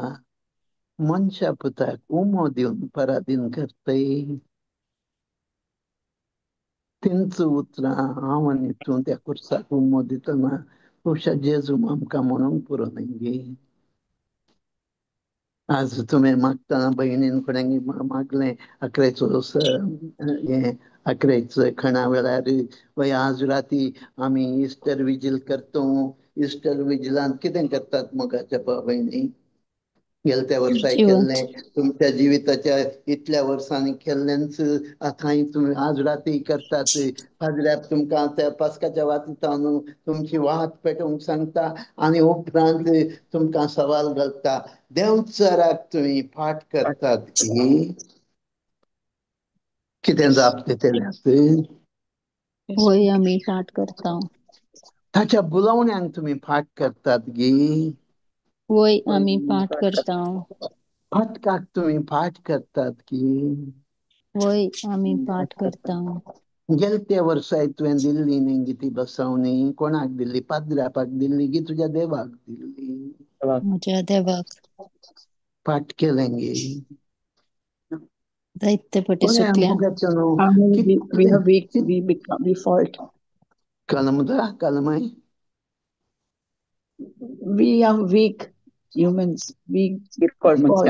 मनशा पुताक उमो दिवन पराधीन करतय. तेंच उतरां हांव आनी तूं त्या खुर्साक उमो दितना बहुशा जेजू आमकां म्हणूंक पुरो न्हय गे. आज तुवें मागतना भयणीन कोणाक मागलें आकरेचो हें आकरेचो खणा वेळार वय आज राती आमी इस्टर विजील करता. इस्टर विजिलांत कितें करतात मोगाच्या भयणी? गेल्या वर्साय केल्लें, तुमच्या जिविताच्या इतल्या वर्सांनी केल्लेंच आतांय तुमी आज राती करतात. पाद्र्याक तुमकां त्या पास्काच्या वातीतान तुमची वात पेटोवंक सांगता आनी उपरांत तुमकां सवाल घालता, देंवचाराक तुमी फाट करतात की कितें जाप दितले? वय आमी फाट करता. ताच्या बुलोवण्यांक तुमी फाट करतात गी? वय आमी पाठ करता. फाटकाक तुमी पाठ करतात की? वय आमी पाठ करता. गेलत्या वर्साय तुवें दिल्ली न्ही गी ती बसवणी कोणाक दिल्ली? पाद्र्यापाक दिल्ली गी तुज्या देवाक दिल्ली? म्हज्या देवाक. पाठ केलें गे? जायते पटी सुकल्या. कलमदा कलमाय We are weak humans. We fall.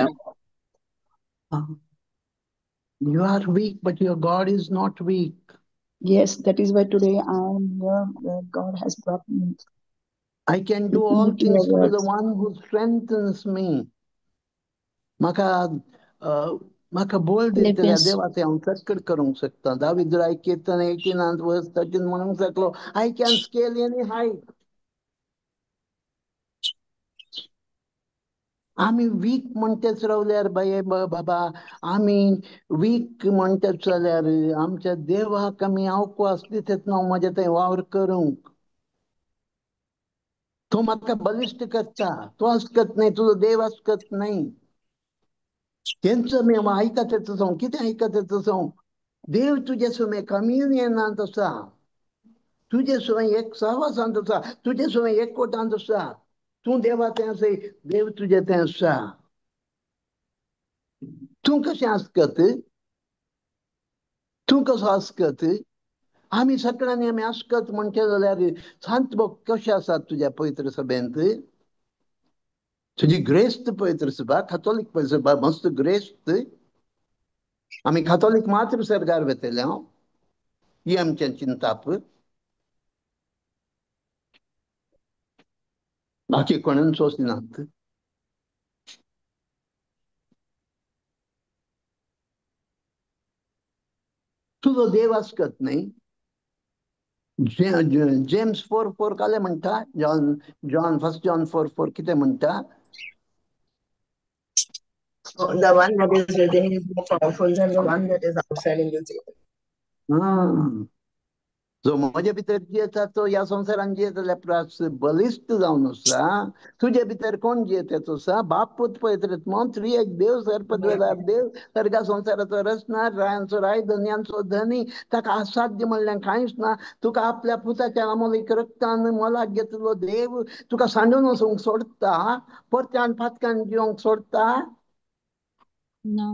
You are weak, but your God is not weak. Yes, that is why today I am here where God has brought me. I can do all things through the one who strengthens me. म्हाका म्हाका बोल दितल्या देवा तें हांव चक्कर करूंक शकता. दावीद राय कीर्तन 18 वर्स 13 म्हणूंक शकलो, I can scale any height. आमी वीक म्हणटेच रावल्यार बाये बाबा, आमी वीक म्हणटेच जाल्यार आमच्या देवाक आमी आवकास दितात ना म्हज्या थंय वावर करूंक. तो म्हाका बलिश्ट करता. तो आसकत न्हय, तुजो देव आसकत न्हय. तेंच आमी आयकत येता, कितें आयकत येता? देव तुजे सुमें कम्युनियनांत आसा, तुजे सुवें एक सहवासांत आसा, तुजे सुवें एकवटांत आसा. तूं देवा तें आसा, देव तुजें तें आसा. तूं कशें आसकत? तूं कसो आसकत? आमी सगळ्यांनी आमी आसकत म्हणचे जाल्यार सांत भोग कशें आसात तुज्या पवित्र सभेंत? तुजी ग्रेस्त पवित्र सभा, कातोलीक पवित्र सभा मस्त ग्रेस्त. आमी कातोलीक मात्र सरकार वेतले हांव, ही आमचें चिंताप. बाकी कोणून सोंसनात. तुजो देव आसकत न्हय. जेम्स 4:4 काले म्हणटा, जॉन जॉन फर्स्ट जॉन 4:4 कितें म्हणटा? The one that is within is more powerful than the one that is outside in this world. जो म्हजे भितर जियेता तो ह्या संवसारान जियेतल्या प्रास बलिश्ट जावन आसा. तुजे भितर कोण जियेता तो आसा? बाप पूत पवित्र आत्मो, त्रिएक देव, सर्पद्वेदार देव, सर्गा संवसाराचो रचणार, रायांचो राय, धनयांचो धनी. ताका असाध्य म्हणल्यार कांयच ना. तुका आपल्या पुताच्या अमोलीक रक्तान मोलाक घेतलो देव तुका सांडून वचूंक सोडता, परत्यान फातकान जिवंक सोडता ना.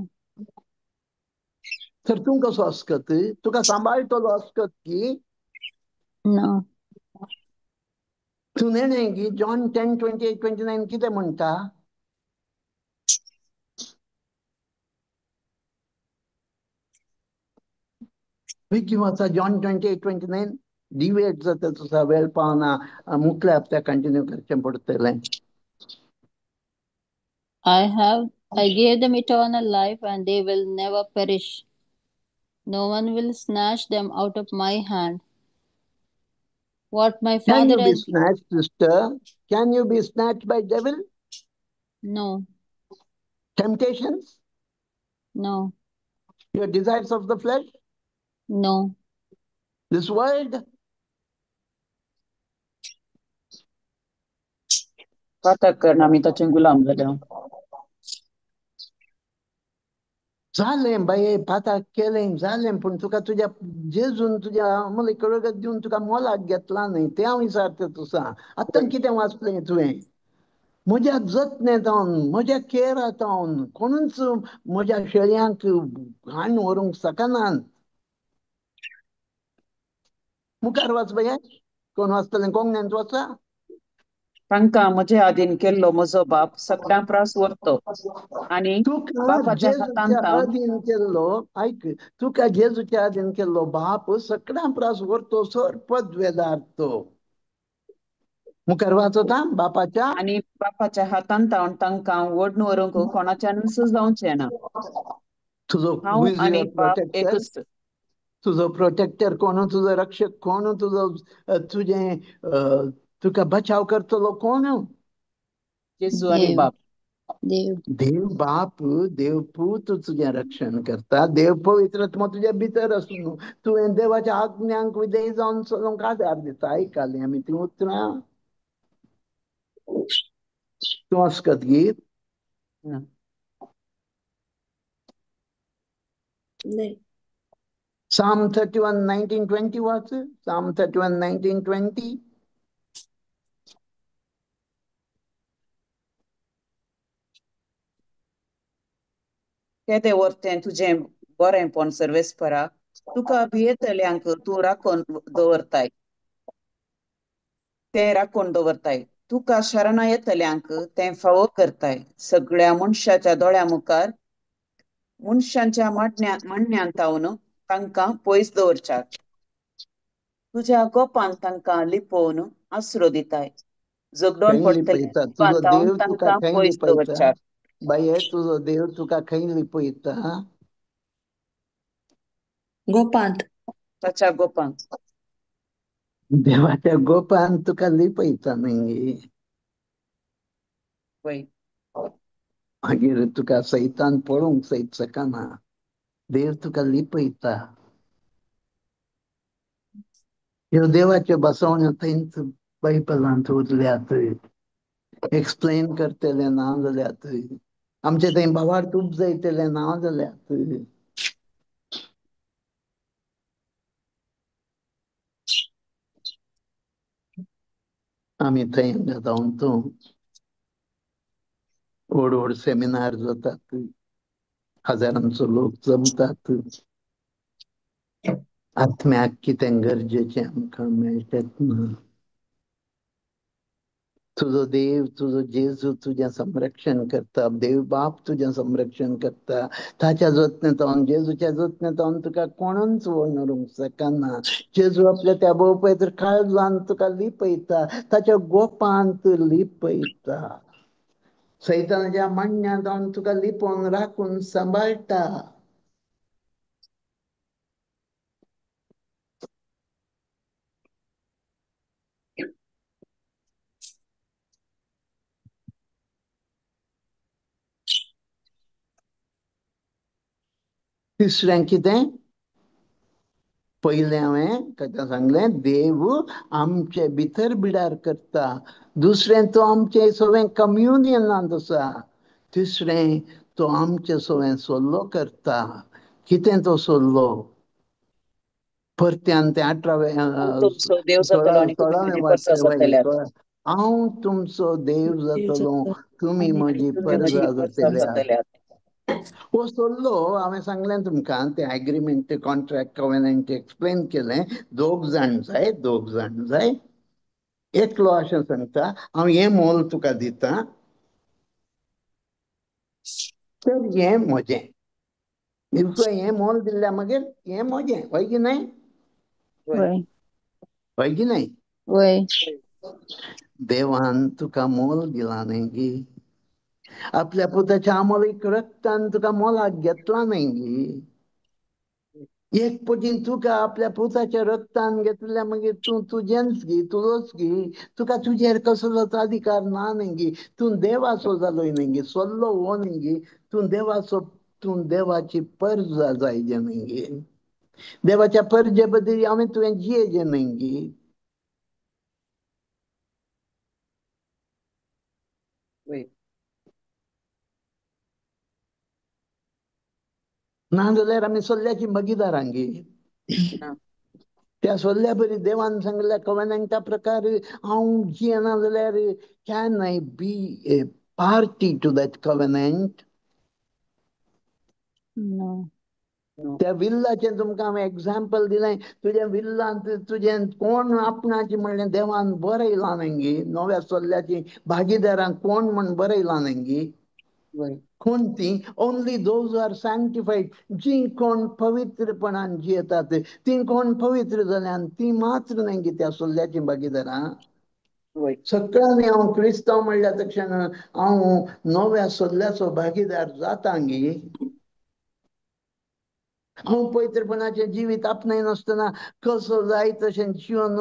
तर तूं कसो आसकत? तुका सांबाळटलो आसकत की ना? तूं नेणें की जॉन 10:28-29 कितें म्हणटा? बेगीन वाचा जॉन 28:29. डिवेट जाता तुजा वेळ पावना, मुखल्या हप्त्याक कंटिन्यू करचें पडटलें. I gave them eternal life, and they will never perish. No one will snatch them out of my hand. What my Can father you be has snatched, sister? Can you be snatched by devil? No. Temptations? No. Your desires of the flesh? No. This world? पातक करना आमी ताचे गुलाम जाल्या. जालें बाये, पाताक केलें जालें, पूण तुका तुज्या जेजून तुज्या अमूल्य रगत दिवन तुका मोलाक घेतला न्हय, तें हांव विचारता तुसा. आतां कितें वाचलें तुवें? म्हज्या जतनेंत म्हज्या केरांत कोणूच म्हज्या शेळयांक घाण व्हरूंक शकनात. मुखार वाच बाये, कोण वाचतलें? कोंकणींत वाचा. तांकां म्हजे आदीन केल्लो म्हजो बाप सगळ्यां प्रास व्हरतो आनी तुका बापाच्या जेजूच्या हातांत अधीन केल्लो, आयक, तुका जेजूच्या अधीन केल्लो बाप सगळ्यां प्रास व्हरतो सर पदवेदार तो. मुखार वाचता बापाच्या आनी बापाच्या हातांत तांकां ओडून व्हरूंक कोणाच्यानूच जावचें ना. तुजो हांव आनी बाप प्रोटेक्टर, एकूच. तुजो प्रोटेक्टर कोण, तुजो रक्षक कोण, तुजो तुजें तुका बचाव करतलो कोण? जेजू आनी देव. बाप. देव. देव बाप, देव पूत तुजें रक्षण करता. देव पवित्र आत्मा तुज्या भितर आसून तुवें देवाच्या आज्ञांक विधेय जावन चलूंक आदार दिता. आयकाली आमी तीं उतरां. तूं वाचकत गीत? ना. नाही. Psalm 31:19-20 वाच. Psalm 31:19-20. केदें व्हरतें तुजें बरेंपण सर्वेस्परा, तुका भियेतल्यांक तूं राखून दवरताय, तें राखून दवरताय. तुका शरणा येतल्यांक तें फावो करताय. सगळ्या मनशाच्या दोळ्या मुखार मनशांच्या मांडण्यांत तावन तांकां पयस दवरच्याक. तुज्या गोपान तांकां लिपोवन आसरो दिताय. झगडोन खंय पडटले लिपयता तुजो तावन देव? तुका तांकां खंय पयस लिपयता दवरच्याक. बाये? तुजो देव तुका खंय लिपयता? गोपांत. ताच्या गोपान. देवाच्या गोपान तुका लिपयता न्हय. वय. मागीर तुका सैतान पळोवंक सयत शकना. देव तुका लिपयता. ह्यो देवाच्यो बसवण्यो थंयच बायबलांत उरल्यात, एक्सप्लेन करतले ना जाल्यात, आमचे थंय भावार्थ उपजयतले ना जाल्यात. आमी थंय जावन तूं व्हड व्हड सेमिनार जातात, हजारांचो लोक जमतात. आत्म्याक कितें गरजेचें आमकां मेळटेच ना. तुजो देव, तुजो जेजू तुजें संरक्षण करता. देव बाप तुजें संरक्षण करता. ताच्या जतनेंत, जेजूच्या जतनेंत तुका कोणूच व्हरूंक शकना. जेजू आपल्या त्या भोवपय काळजान तुका लिपयता, ताच्या गोपांत लिपयता. सैतानाच्या मांडण्यांत तुका लिपोवन राखून सांबाळटा. तिसरें कितें? पयलें हांवें कथा सांगलें, देव आमचे भितर बिडार करता. दुसरें, तो आमचे सगळें कम्युनियनांत आसा. तिसरें, तो आमचे सगळें सल्लो करता. कितें तो सल्लो? परत्यान तें 18वें हांव तुमचो देव जातलो आनी तुमी 16वें म्हजी परसा वाक्य, जातल्यात. हांव तुमचो देव जातलो, तुमी म्हजी परजा जातल्यात. हो सल्लो हांवें सांगलें तुमकां, तें एग्रीमेंट, कॉन्ट्रॅक्ट, कॉवेनंट एक्सप्लेन केलें. दोग जाण जाय, दोग जाण जाय. एकलो अशें सांगता हांव हें मोल तुका दिता तर हें म्हजें, तुका हें मोल दिल्ल्या मागीर हें म्हजें, हय की न्हय? हय की न्हय? देवान तुका मोल दिलां न्हय गी, आपल्या पुताच्या आमोलीक रक्तान तुका मोलाक घेतला न्हय गी. एक पटीन तुका आपल्या पुताच्या रक्तान घेतल्या मागीर तूं तुजेंच गी, तुजोच गी, तुका तुजेर कसलोच अधिकार ना न्हय गी. तूं देवाचो जालोय न्हय गी, सोल्लो हो न्हय गी, तूं देवाचो, तूं देवाची परजा जायजे न्हय गी. देवाच्या परजे बद्दल हांवें तुवें जियेजें न्हय गी. ना जाल्यार आमी सोल्ल्याची भागीदारां गी. त्या सोल्ल्या बरी देवान सांगल्या कवेनंटा प्रकार हांव जियेना जाल्यार can I be a party to that covenant? त्या विल्लाचें तुमकां हांवें एग्जाम्पल दिलें. तुज्या विल्लांत तुजें कोण आपणाचें म्हणलें देवान बरयलां न्हय गी, नव्या सोल्ल्याची भागीदारां कोण म्हण बरयलां न्हय गी. कोण ती? ओनली those are sanctified, जी कोण पवित्रपणान जियेतात ती कोण पवित्र जाल्यान ती मात्र न्हय गी त्या सोल्ल्याची भागीदारां. सगळ्यांनी हांव क्रिस्तांव म्हणल्या तक्षण हांव नव्या सोल्ल्याचो भागीदार जाता गी. हांव पवित्रपणाचें जिवीत आपणायनासतना कसो जाय तशें जिवन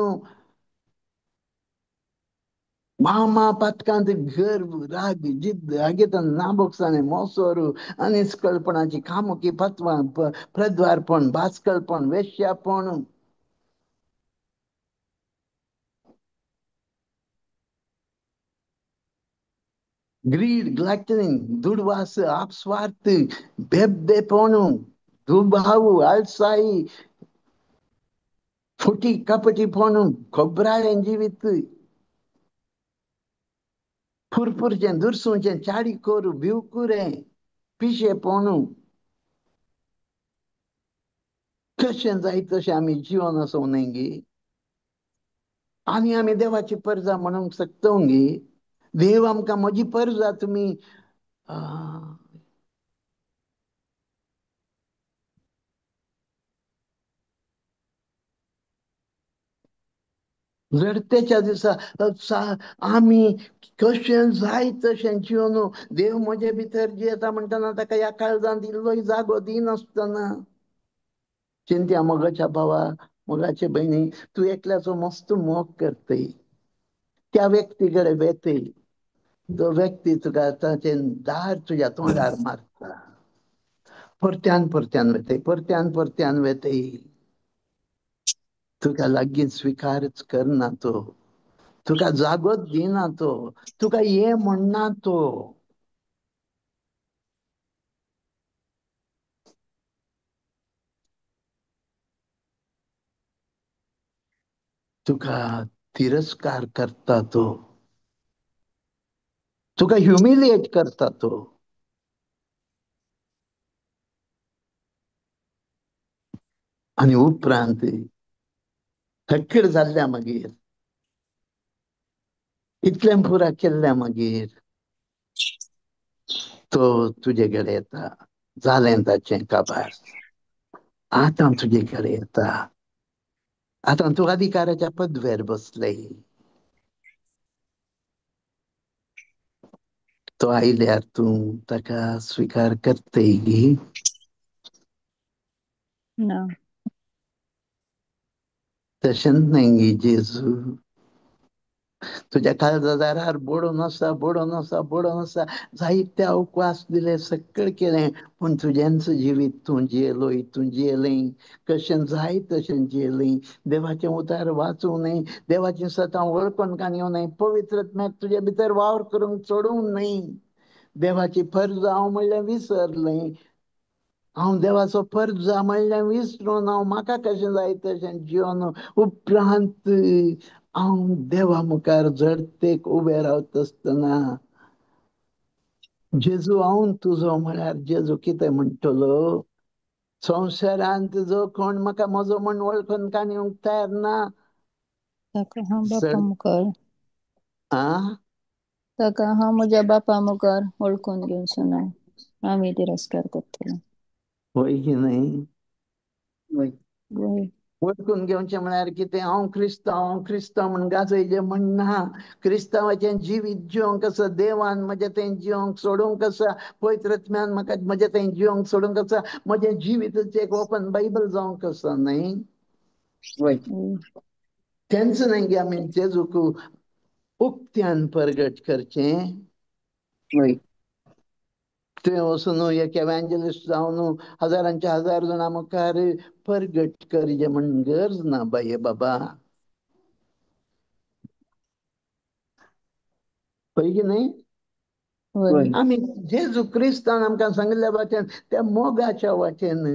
मामा पातकांत गर्व राग जिद्द आगेतन नाबोक्साने मोसोर अनिस्कळपणाची कामुकी पत्वां प्रद्वारपण भास्कळपण वेश्यापण ग्रीड ग्लॅक्टनिंग दुडवास आपस्वार्थ बेबदेपण दुभाव आळसाई फुटी कपटीपण खोबराळें जिवीत फुरफुरचें दुरसुचें चाडी कोरू भिवकुरें पिशेपण कशें जाय तशें आमी जिवन आसूं न्हय गी. आनी आमी देवाची परजा म्हणूंक शकता गी. देव आमकां म्हजी परजा तुमी जडतेच्या दिसा आमी कशें जाय तशें जिवन देव म्हजे भितर जियेता म्हणटना ताका ह्या काळजांत इल्लोय जागो दिनासतना चिंत्या मोगाच्या भावा मोगाचे भयणी, तूं एकल्याचो मस्त मोग करतय, त्या व्यक्ती कडेन वेतय, तो व्यक्ती तुका ताचें दार तुज्या तोंडार मारता, परत्यान परत्यान वेतय, परत्यान परत्यान वेतय, तुका लागीं स्विकारच करना तो, तुका जागोच दिना तो, तुका ये म्हणना तो. तुका तिरस्कार करता तो, तुका ह्युमिलिएट करता तो. आनी उपरांत थक्कीर जाल्ल्या मागीर इतलें पुरा केल्ल्या मागीर तो तुजे कडेन येता, जालें ताचें काबार, आतां तुजे कडेन येता, आतां तूं अधिकाराच्या पदवेर बसले. तो आयल्यार तूं ताका स्विकार करतय गी? ना. तशेंच न्हय गी जेजू, तुज्या काळजा दारार बोडून आसा, बोडून आसा, बोडून आसा, जायते अवकाश दिले, सगळें केलें, पूण तुजेंच जिवीत तूं जियेलोय, तूं जियेलें कशें जाय तशें जियेलें, देवाचें उतार वाचूं न्हय, देवाचें सतां वळखून कान येवं न्हय, पवित्रत्म्याक तुजे भितर वावर करूंक चडूंक न्हय, देवाची फर्ज हांव म्हणलें विसरलें, हांव देवाचो फर्ज म्हणलें विसरून हांव म्हाका कशें जाय तशें जिवन उपरांत हांव देवा मुखार झडतेक उबें रावता आसतना जेजू हांव तुजो म्हळ्यार जेजू कितें म्हणटलो? संवसारांत जो कोण म्हाका म्हजो म्हण वळखून कान येवंक तयार ना ताका हांव बापा सर मुखार, आ ताका हांव म्हज्या बापा मुखार वळखून घेवचो ना, आमी तिरस्कार करतले. होय की न्हय? वय. वय. वळखून घेवचें म्हळ्यार कितें? हांव क्रिस्तांव, हांव क्रिस्तांव म्हण गाजयचें म्हण ना. क्रिस्तांवाचें जिवीत जिवंक आसा, देवान म्हजें तें जिवंक सोडूंक आसा, पवित्र आत्म्यान म्हाका म्हजें तें जिवंक सोडूंक आसा, म्हजें जिवीत एक ओपन बायबल जावंक आसा न्हय? वय. वय. तेंच न्हय गे आमी जेजूक उक्त्यान परगट करचें. वय. तुवें वचून एक एव्हांजलिस्ट जावन हजारांच्या हजार जाणां मुखार परगट करचें म्हण गरज ना बाये बाबा. पळय की न्हय? वय. वय. आमी जेजू क्रिस्तान आमकां सांगिल्ल्या वाटेन, त्या मोगाच्या वाटेन,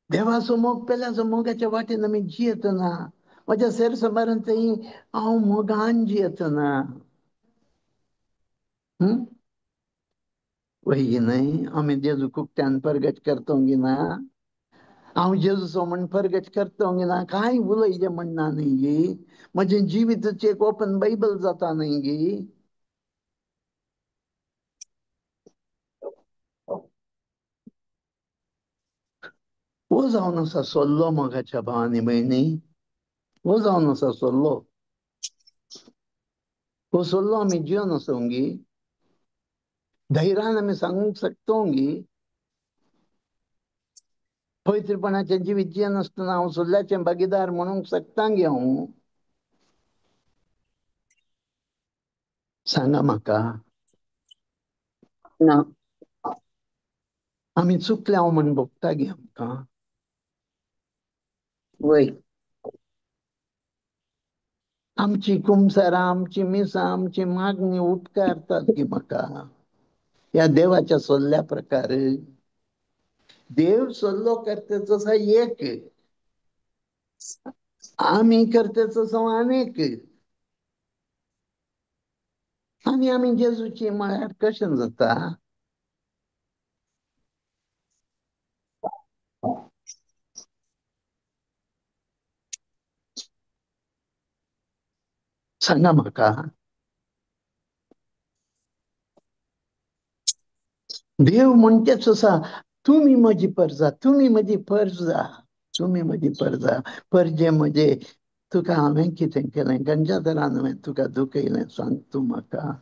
देवाचो मोग पेल्याचो मोगाच्या वाटेन आमी जियेतना, म्हज्या सेर संबारान थंय हांव मोगान जियेतना. वय की न्हय? आमी जेजू उक्त्यान परगट करतो की ना? हांव जेजूचो म्हण परगट करतो की ना? कांय उलयचें म्हणना न्हय गी? म्हजें जिवीत एक ओपन बायबल जाता न्हय गी? हो जावन आसा सोल्लो मोगाच्या भावानी भयणी, हो जावन आसा सोल्लो. हो सोल्लो आमी जिवन आसूंगी, धैर्यान आमी सांगूंक शकतोंगी. पवित्रपणाचें जिवीत जियेन आसतना हांव सोल्ल्याचें भागीदार म्हणूंक शकता गे हांव? सांगा म्हाका. ना. आमी चुकले हांव म्हण भोगता गे आमकां? वय. आमची कुमसारां, आमची मिसां, आमची मागणी उपकारतात गे म्हाका ह्या देवाच्या सोल्ल्या प्रकार? देव सोल्लो करतेचो आसा एक, आमी करतेचो आसा अनेक. आनी आमी जेजूची म्हळ्यार कशें जाता? सांगा म्हाका. देव म्हणचेच आसा, तुमी म्हजी परजा, तुमी म्हजी परजा, तुमी म्हजी परजा. परजे म्हजे, तुका हांवें कितें केलें, खंयच्या तरान हांवें तुका दुखयलें, सांग तूं म्हाका.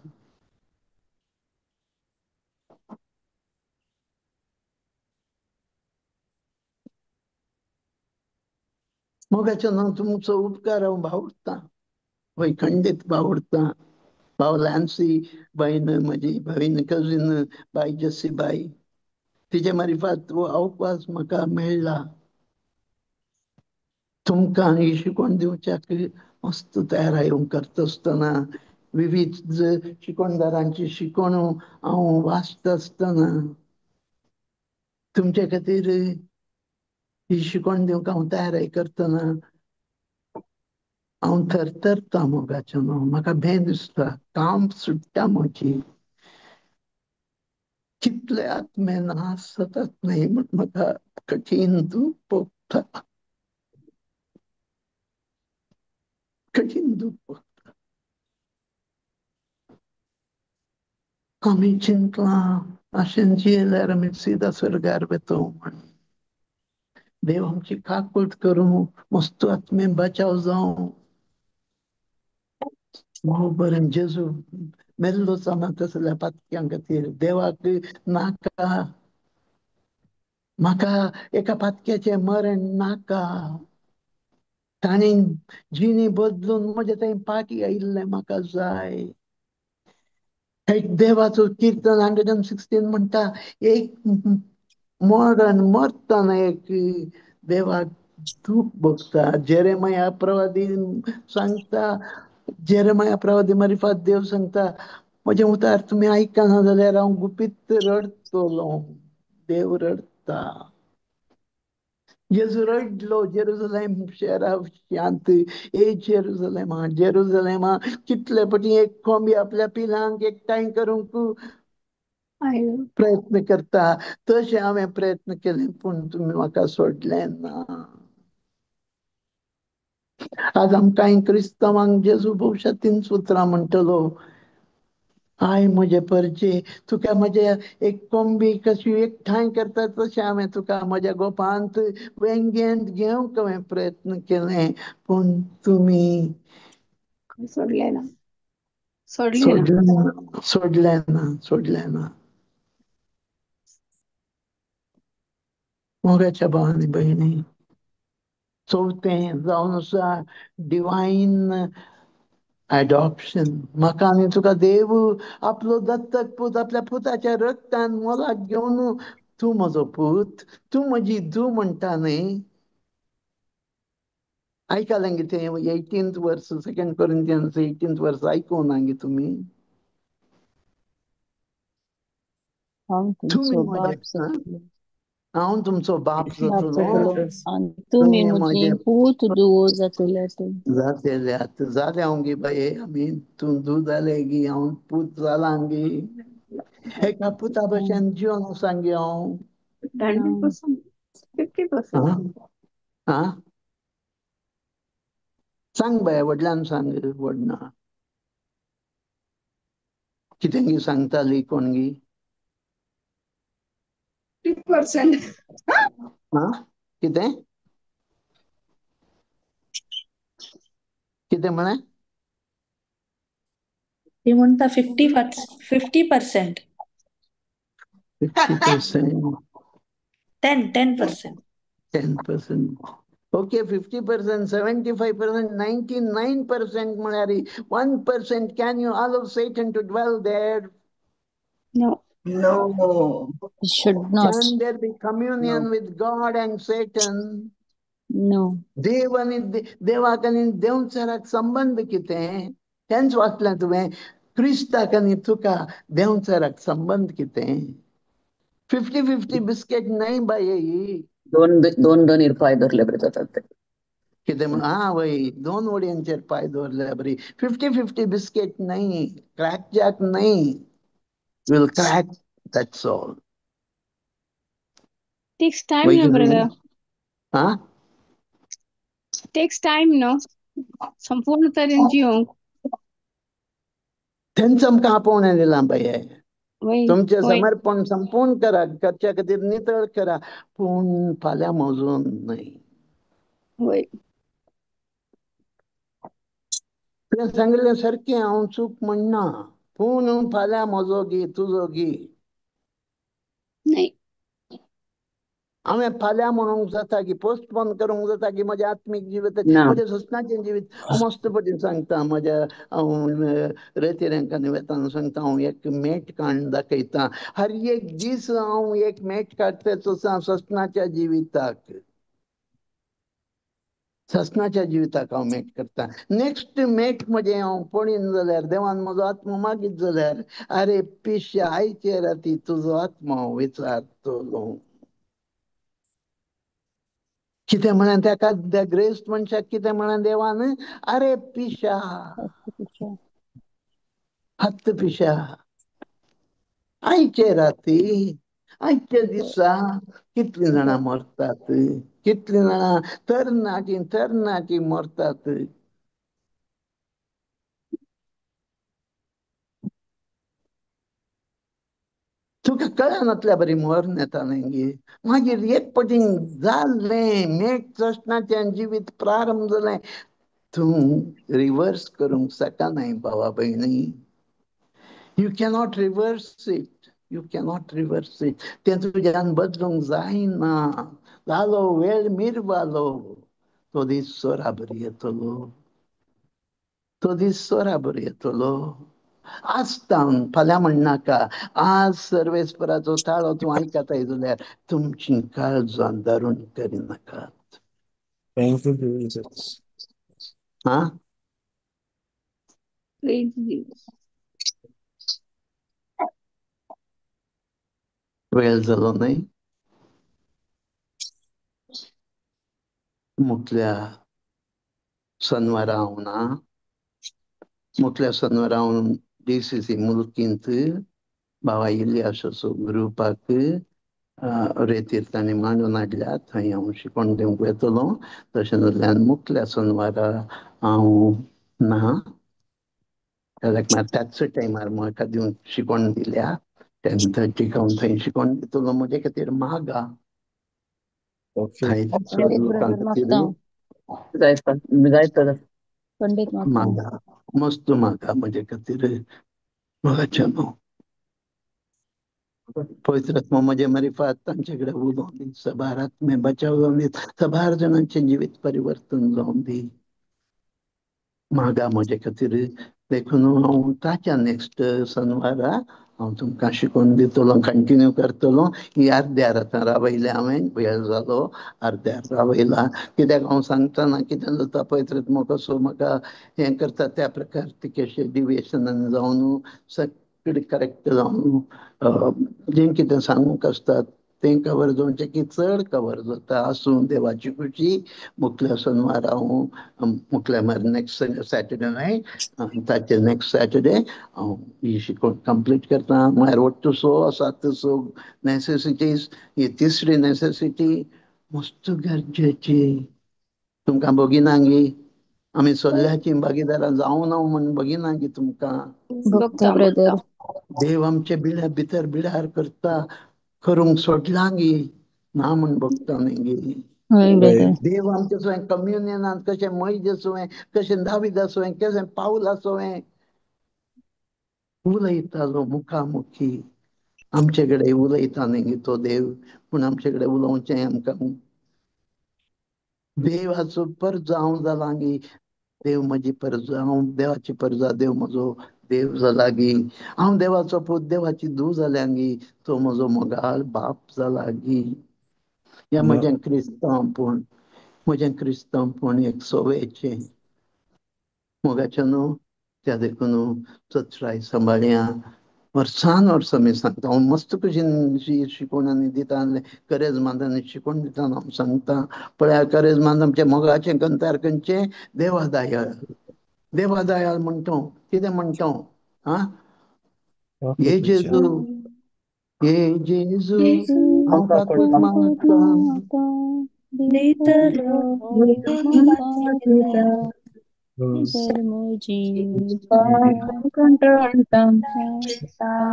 मोगाचें नांव तुमचो उपकार हांव भावडतां, वय खंडीत भावडतां. भाव लॅन्सी बायन, म्हजी भयण कजीन बाय जस्सी बाई, तिचे मारिफात हो अवकाश म्हाका मेळ्ळा. तुमकां ही शिकवण दिवच्याक मस्त तयार येवंक करता आसतना, विविध शिकवणदारांची शिकवण हांव वाचता आसतना, तुमचे खातीर ही शिकवण दिवंक हांव तयार करतना हांव थरथरता मोगाचें न्हू, म्हाका भें दिसता, काम सुट्टा म्हजी. कितले आत्मे नाश जातात न्हय म्हण म्हाका कठीण दूख भोगता, कठीण दूख भोगता. आमी चिंतलां अशें जियेल्यार आमी सिदा स्वर्गार वेतो म्हण. देव आमची काकूट करूं, मस्त आत्मे बचाव जावं. हो बरें जेजू मेल्लोच आमा तसल्या पातक्यां खातीर. देवाक नाका म्हाका एका पातक्याचें मरण नाका. तांणी जिणी बदलून म्हजे थंय पाटी आयिल्लें म्हाका जाय. एक देवाचो किर्तन 116 म्हणटा, एक मरण मरतना एक देवाक दूख भोगता. जेरेमाया प्रवादी सांगता, जेरेमाया प्रवादी मारिफात देव सांगता, म्हजें उतार तुमी आयकना जाल्यार हांव गुपीत रडटलो. देव रडटा. जेजू रडलो जेरुजलेम शहरा शांत. ए जेरुजलेमा, जेरुजलेमा, कितले पटी एक कोंबी आपल्या पिलांक एकठांय करूंक प्रयत्न करता, तशें हांवें प्रयत्न केले, पूण तुमी म्हाका सोडलें ना. आज आमकां क्रिस्तांवांक जेजू भोवशा तीन सुत्रां म्हणटलो, I म्हजे परचे तुका म्हज्या एक कोंबी कशी एकठांय करता तशें हांवें तुका म्हज्या गोपांत वेंगेंत घेवंक हांवें प्रयत्न केले, पूण तुमी सोडले ना, सोडले ना, सोडले ना, सोडले ना. मोगाच्या भावानी भयणी, चवथें जावन आसा डिवायन एडॉप्शन. म्हाका आनी तुका देव आपलो दत्तक पूत आपल्या पुताच्या रक्तान मोलाक घेवन तूं म्हजो पूत, तूं म्हजी धूव म्हणटा न्ही. आयकलें गे तें 18th वर्स, 2 Corinthians 18th वर्स आयकूंक ना गे तुमी? हांव तुमी तुमचो म्हजे बाप जातलो, हांव तुमचो बाप बाप जातलो, जातलो आनी तुमी तुमी म्हजी म्हजे पूत धुवो जातल्यात. जातल्यात. जालें हांव गे बाये, आमी तूं धूव जालें गी, हांव पूत जालां गी, एका पुता भशेन जिवन आसा गे हांव. 100%, 50%. आं सांग बाये, व्हडल्यान सांग, व्हडना कितें गी सांगताली कोण गी? 50%. आं कितें कितें म्हळें? ती म्हणटा 50%. 50%, 10%. 10%. Okay, 50%, 75%, 99% म्हळ्यार 1%. Can you allow Satan to dwell there? No. No. Should not. Can there be communion No. with God and Satan? No. देव आनी देवाक आनी देंवचाराक संबंद कितें? तेंच वाचलें तुवें, क्रिस्ताक आनी तुका देंवचाराक संबंद कितें? 50-50 बिस्केट न्हय बाये ही. दोन दोन दोन पाय धरले बरे जातात ते. कितें आं वय, दोन वडयांचेर पांय दवरल्या बरी. 50-50 बिस्केट न्हय, क्रॅक जॅक न्हय. Will crack, that's all. Takes time, no, brother. आं Takes time, no. संपूर्ण तरेन जिवंक. तेंच आमकां आपोवणें दिलां बाये. वय तुमचें वय समर्पण संपूर्ण करा, करच्या खातीर नितळ करा, पूण फाल्यां मोजून न्हय. वय. तुवें सांगिल्लें सारकें, हांव चूक म्हणना, पूण फाल्यां म्हजो गी तुजो गी. न्हय. हांवें फाल्यां म्हणूंक जाता की पोस्टपोन करूंक जाता की म्हजें आत्मीक जिवीत, ना. म्हजें सस्नाचें जिवीत. हांव मस्त पटीन सांगता, म्हज्या हांव रेतिरेंकांनी वेताना सांगता, हांव एक मेट काडून दाखयता. हर एक दीस हांव एक मेट काडटेच आसा सस्नाच्या जिविताक. सस्नाच्या जिविताक हांव मेट करता. नेक्स्ट मेट म्हजें हांव पळयन जाल्यार, देवान म्हजो आत्मो मागीत जाल्यार, अरे पिश्या आयचे राती तुजो आत्मो हांव विचारतलो. कितें म्हळें ताका, त्या ग्रेस्त मनशाक कितें म्हळें देवान? अरे पिशा, हत्त पिशा, आयचे राती आयच्या दिसा कितलीं जाणां मरतात, कितलीं जाणां तरणाटी तरणाटी मरतात. तुका कळनातल्या बरी मरण येता न्ही गे. मागीर एक पटीन जालें, मेट चसनाचें जिवीत प्रारंभ जालें, तूं रिवर्स करूंक शकनाय भावा भयणी. You cannot reverse it, you cannot reverse it. तें तुज्यान बदलूंक जायना. जालो वेळ मिरवालो, तो दीस सोराबर येतलो, तो दीस सोराबर येतलो. आसतान फाल्यां म्हणनाका, आज सर्वेस्पराचो ताळो तूं आयकताय जाल्यार तुमची काळजां दारून करिनाकात. Thank you, Jesus. आं Praise Jesus. वेळ जालो न्हय? मुखल्या सनवारा हांव ना, मुखल्या सनवारा हांव DCC मुलकींत बाबा इलियासाचो ग्रुपाक रेतीर तांणी मांडून हाडल्या थंय हांव शिकोवन दिवंक वेतलो. तशें जाल्यार मुखल्या सोनवारा हांव ना, जाल्यार मात त्याच टायमार म्हाका दिवन शिकोवन दिल्या 10:30 हांव थंय शिकोवन दितलो. म्हजे खातीर मागा ओके. थंय पंडीत लोकां ब्रदर खातीर मागता. जायत जायत. पंडीत मागता. मागा, मस्त मागा म्हजे खातीर. मोगाच्या न्हू पवित्र आत्मा म्हजे मारिफात तांचे कडेन उलोवन दी, सबार आत्मे बचाव जावन दी, सबार जाणांचें जिवीत परिवर्तन जावन दी. मागा म्हजे खातीर. देखून हांव ताच्या नेक्स्ट शनवारा हांव तुमकां शिकोवन दितलो, कंटिन्यू करतलो. ही अर्द्यार आतां रावयलें हांवें, वेळ जालो अर्द्यार रावयला. कित्याक हांव सांगतना कितें जाता, पवित्र आत्मो कसो म्हाका हें करता त्या प्रकार तिकेशें डिविएशनान जावन सगळें करेक्ट जावन जें कितें सांगूंक आसता तें कवर जावचें की चड कवर जाता. आसूं देवाची खुशी. मुखल्या शनवार हांव मुखल्या म्हळ्यार नेक्स्ट सॅटर्डे न्हय, ताचे नेक्स्ट सॅटर्डे हांव ही शिकोवन कंप्लीट करता. म्हळ्यार वट्ट 6 आसात, 6 नॅसेसिटीज. ही तिसरी नॅसेसिटी मस्त गरजेची. तुमकां भोगिना गी आमी सल्ल्याची भागीदारां जावं ना म्हूण भगिना गी तुमकां? बघता बघता ब्रदर. बघता. देव आमचे बिळा भितर बिळार करता करूंक सोडला गी ना म्हूण बघता न्ही गी? हय ब्रदर. देव आमचे सुवें कम्युनियनांत कशें मैजे सुवें, कशें दाविदा सुवें, कशें पावला सुवें उलयतालो मुखामुखी. आमचे कडेन उलयता न्ही गी तो देव, पूण आमचे कडेन उलोवचें आमकां. देवाचो परजा हांव जाला गी, देव म्हजी परजा, हांव देवाची परजा, देव म्हजो देव जाला गी. हांव देवाचो पूत, देवाची धूव जाल्या गी, तो म्हजो मोगाळ बाप जाला गी. ह्या म्हजें क्रिस्तांवपण, म्हजें क्रिस्तांवपण एक सोवेचें मोगाचें न्हू. त्या देखून चत्राय सांबाळया. वर्सान वर्स आमी सांगता, हांव मस्त कशी शिकोवन आनी दिता आसलें करेजमांत आनी शिकोवन दिता हांव सांगता. पळया करेजमांत आमच्या मोगाचें कंतार खंयचें? देवा दयाळ, देवा दयाळ म्हणटा. कितें म्हणटा? आं, हे जेजू, हे जेजू, हांव काकूट मागता, दितलो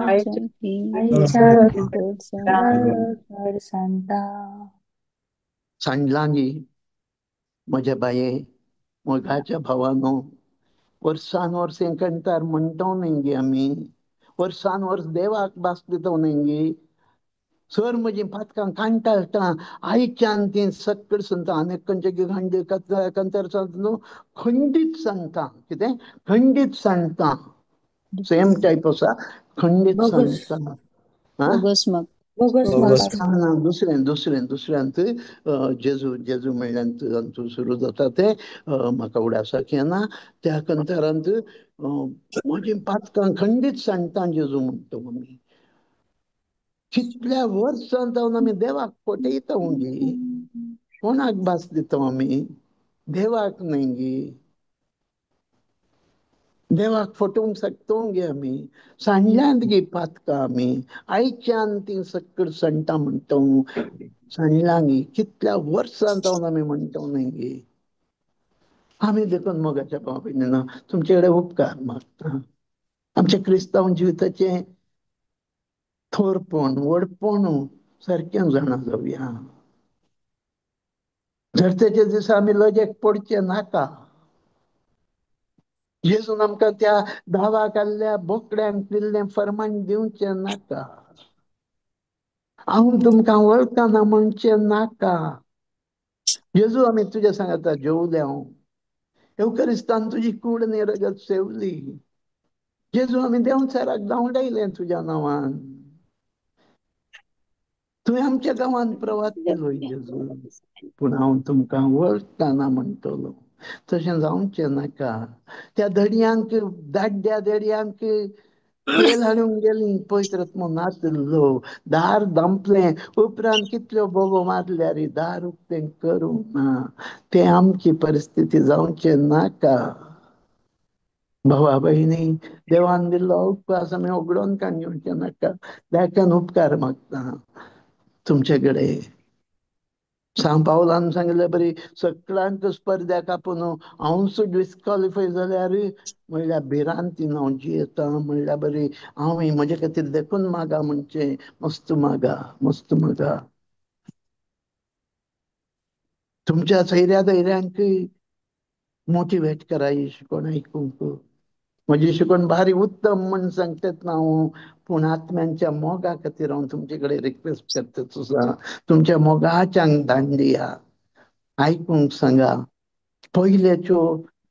वाचयता, सांडता. सांडलां गी म्हज्या बाये, मोगाच्या भावानो. वर्सान वर्स हें कंतार म्हणटा न्ही गी आमी, वर्सान वर्स देवाक भास दिता न्ही गी. सर म्हजी पातकां कांटाळटा आयच्यान ती सक्कड सांगता. आनी खंयचे कंतार सांगता न्हू, खंडीत सांगता. कितें खंडीत सांगता? सेम टायप आसा, खंडीत बोगस. सांगता. आं, बोगस मग. Bogus bogus. मागता. ना, दुसरें दुसरें दुसऱ्यांत जेजू जेजू म्हणल्यान सुरू जाता तें म्हाका उडासाक येना. त्या कंतारांत म्हजी पातकां खंडीत सांगता जेजू म्हणटा. आमी कितल्या वर्सां जावन आमी देवाक फटयता गी? कोणाक भास दिता आमी? देवाक न्ही गी? देवाक फटोवंक शकता गे आमी? सांडल्यांत गी पातकां आमी, आयच्यान ती सक्कड सांडटा म्हणटा. सांडलां गी कितल्या वर्सां जावन आमी म्हणटा न्ही गी आमी? देखून मोगाच्या भाव भयणीनो, तुमचे कडेन उपकार मागता. आमच्या क्रिस्तांव जिविताचें थोरपण व्हडपण सारकें जाणा जावया. धरतेच्या दिसा आमी लजेक पडचें नाका. जेजून आमकां त्या दावा काडल्या बोकड्यांक दिल्लें फर्मान दिवचें नाका. हांव तुमकां वळखना म्हणचें नाका. जेजू आमी तुज्या सांगाता जेवले, हांव येवकरिस्तान तुजी कूड आनी रगत सेवली. जेजू आमी देंवचाराक धांवडायलें तुज्या नांवान. तुवें आमच्या गांवांत प्रवास केलो जेजू, पूण हांव तुमकां वळखना म्हणटलो. तशें जावचें नाका. त्या धडयांक, दाड्ड्या धडयांक तेल हाडूंक गेली, पवित्र आत्मो नाशिल्लो, दार दामपलें. उपरांत कितल्यो बोबो मारल्यार दार उक्तें करूंक ना. तें आमची परिस्थिती जावचें नाका. भावा भयणी, देवान दिल्लो उपकास आमी उगडोन काडून घेवचें नाका. देखून उपकार मागता. तुमचे कडेन सांव पावलान सांगिल्ले बरी सगळ्यांक स्पर्धा कापून हांवूच डिस्क्वॉलिफाय जाल्यार म्हणल्यार भिरांतीन हांव जियेता म्हणल्यार बरी हांव म्हजे खातीर देखून मागा म्हणचें मस्त मागा मस्त मागा. तुमच्या सैऱ्या धैर्यांक मोटिवेट करा ही शिकवण आयकूंक. म्हजी शिकवण भारी उत्तम म्हण सांगतात ना हांव, पूण आत्म्यांच्या मोगा खातीर हांव तुमचे कडेन रिक्वेस्ट करता सुद्दां, तुमच्या मोगाच्यांक दांडिया आयकूंक सांगा. पयल्याच्यो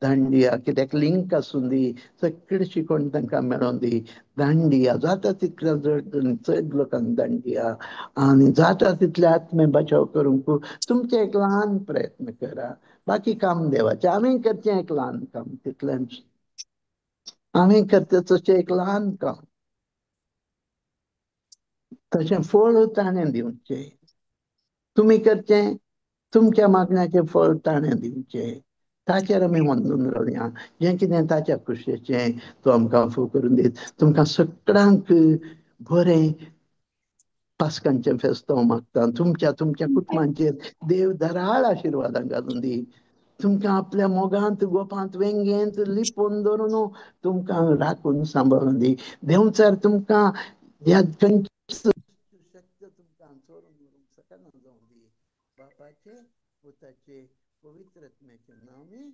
दांडिया कित्याक लिंक आसूं दी, सगळें शिकवण तांकां मेळोन दी. दांडिया जाता तितल्या चड लोकांक दांडिया आनी जाता तितले आत्मे बचाव करूंक तुमचें एक ल्हान प्रयत्न करा. बाकी काम देवाचें, आमी करचें एक ल्हान काम, तितलेंच आमी करता तशें एक ल्हान काम, तशें फळ ताणें दिवचें. तुमी करचें तुमच्या मागण्याचें फळ ताणें दिवचें, ताचेर आमी वंदून रावया. जें कितें ताच्या खुशयेचें तो आमकां फू करून दीत. तुमकां सगळ्यांक बरें पास्कांचें फेस्तांव मागता. तुमच्या तुमच्या कुटुंबांचेर देव दराळ आशिर्वादां घालून दी. तुमकां आपल्या मोगांत गोपांत वेंगेंत लिपोवन धरून तुमकां राखून सांबाळून दी. देंवचार तुमकां ह्या खंयचीच शक्त तुमकां चोरून व्हरूंक शकना जावं दी. बापाचे पुताचे पवित्र आत्म्याचे नांव आमेन.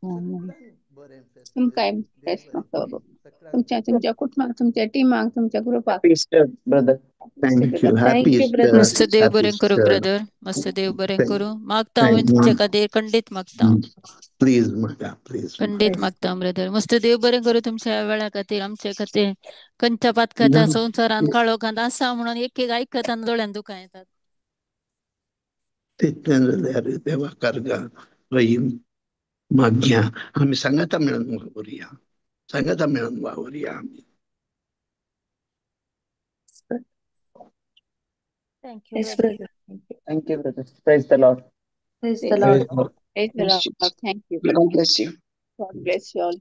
सगळ्यांक बरें फेस्त, तुमकांय देव फेस्त बरें मागता करूं बाबा, सगळ्यांक. तुमच्या तुमच्या कुटुंबाक, तुमच्या टिमाक, तुमच्या ग्रुपाक. Happy Easter, brother. Thank you. Happy thank you Easter. Brother. मस्त देव हॅपी बरें करूं इस्टर. ब्रदर, मस्त देव बरें करूं. मागता हांव तुमचे खातीर, खंडीत मागता, प्लीज मागा, प्लीज खंडीत मागता ब्रदर. मस्त देव बरें करूं तुमच्या वेळा खातीर, आमचे खातीर. खंयच्या पातकाच्या संवसारान काळोखांत आसा म्हणून एक एक आयकत आनी दोळ्यान दुकां येतात. तितलें जाल्यार देवा कारगा रहीम मागया. आमी सांगाता मेळून वावुरया, सांगाता मेळून वावुरया आमी. Thank you Yes, brother. Brother. Thank you. Thank you, brother. Praise the Lord. Praise the Lord. Praise the Lord. Thank you. God bless you. God bless you all.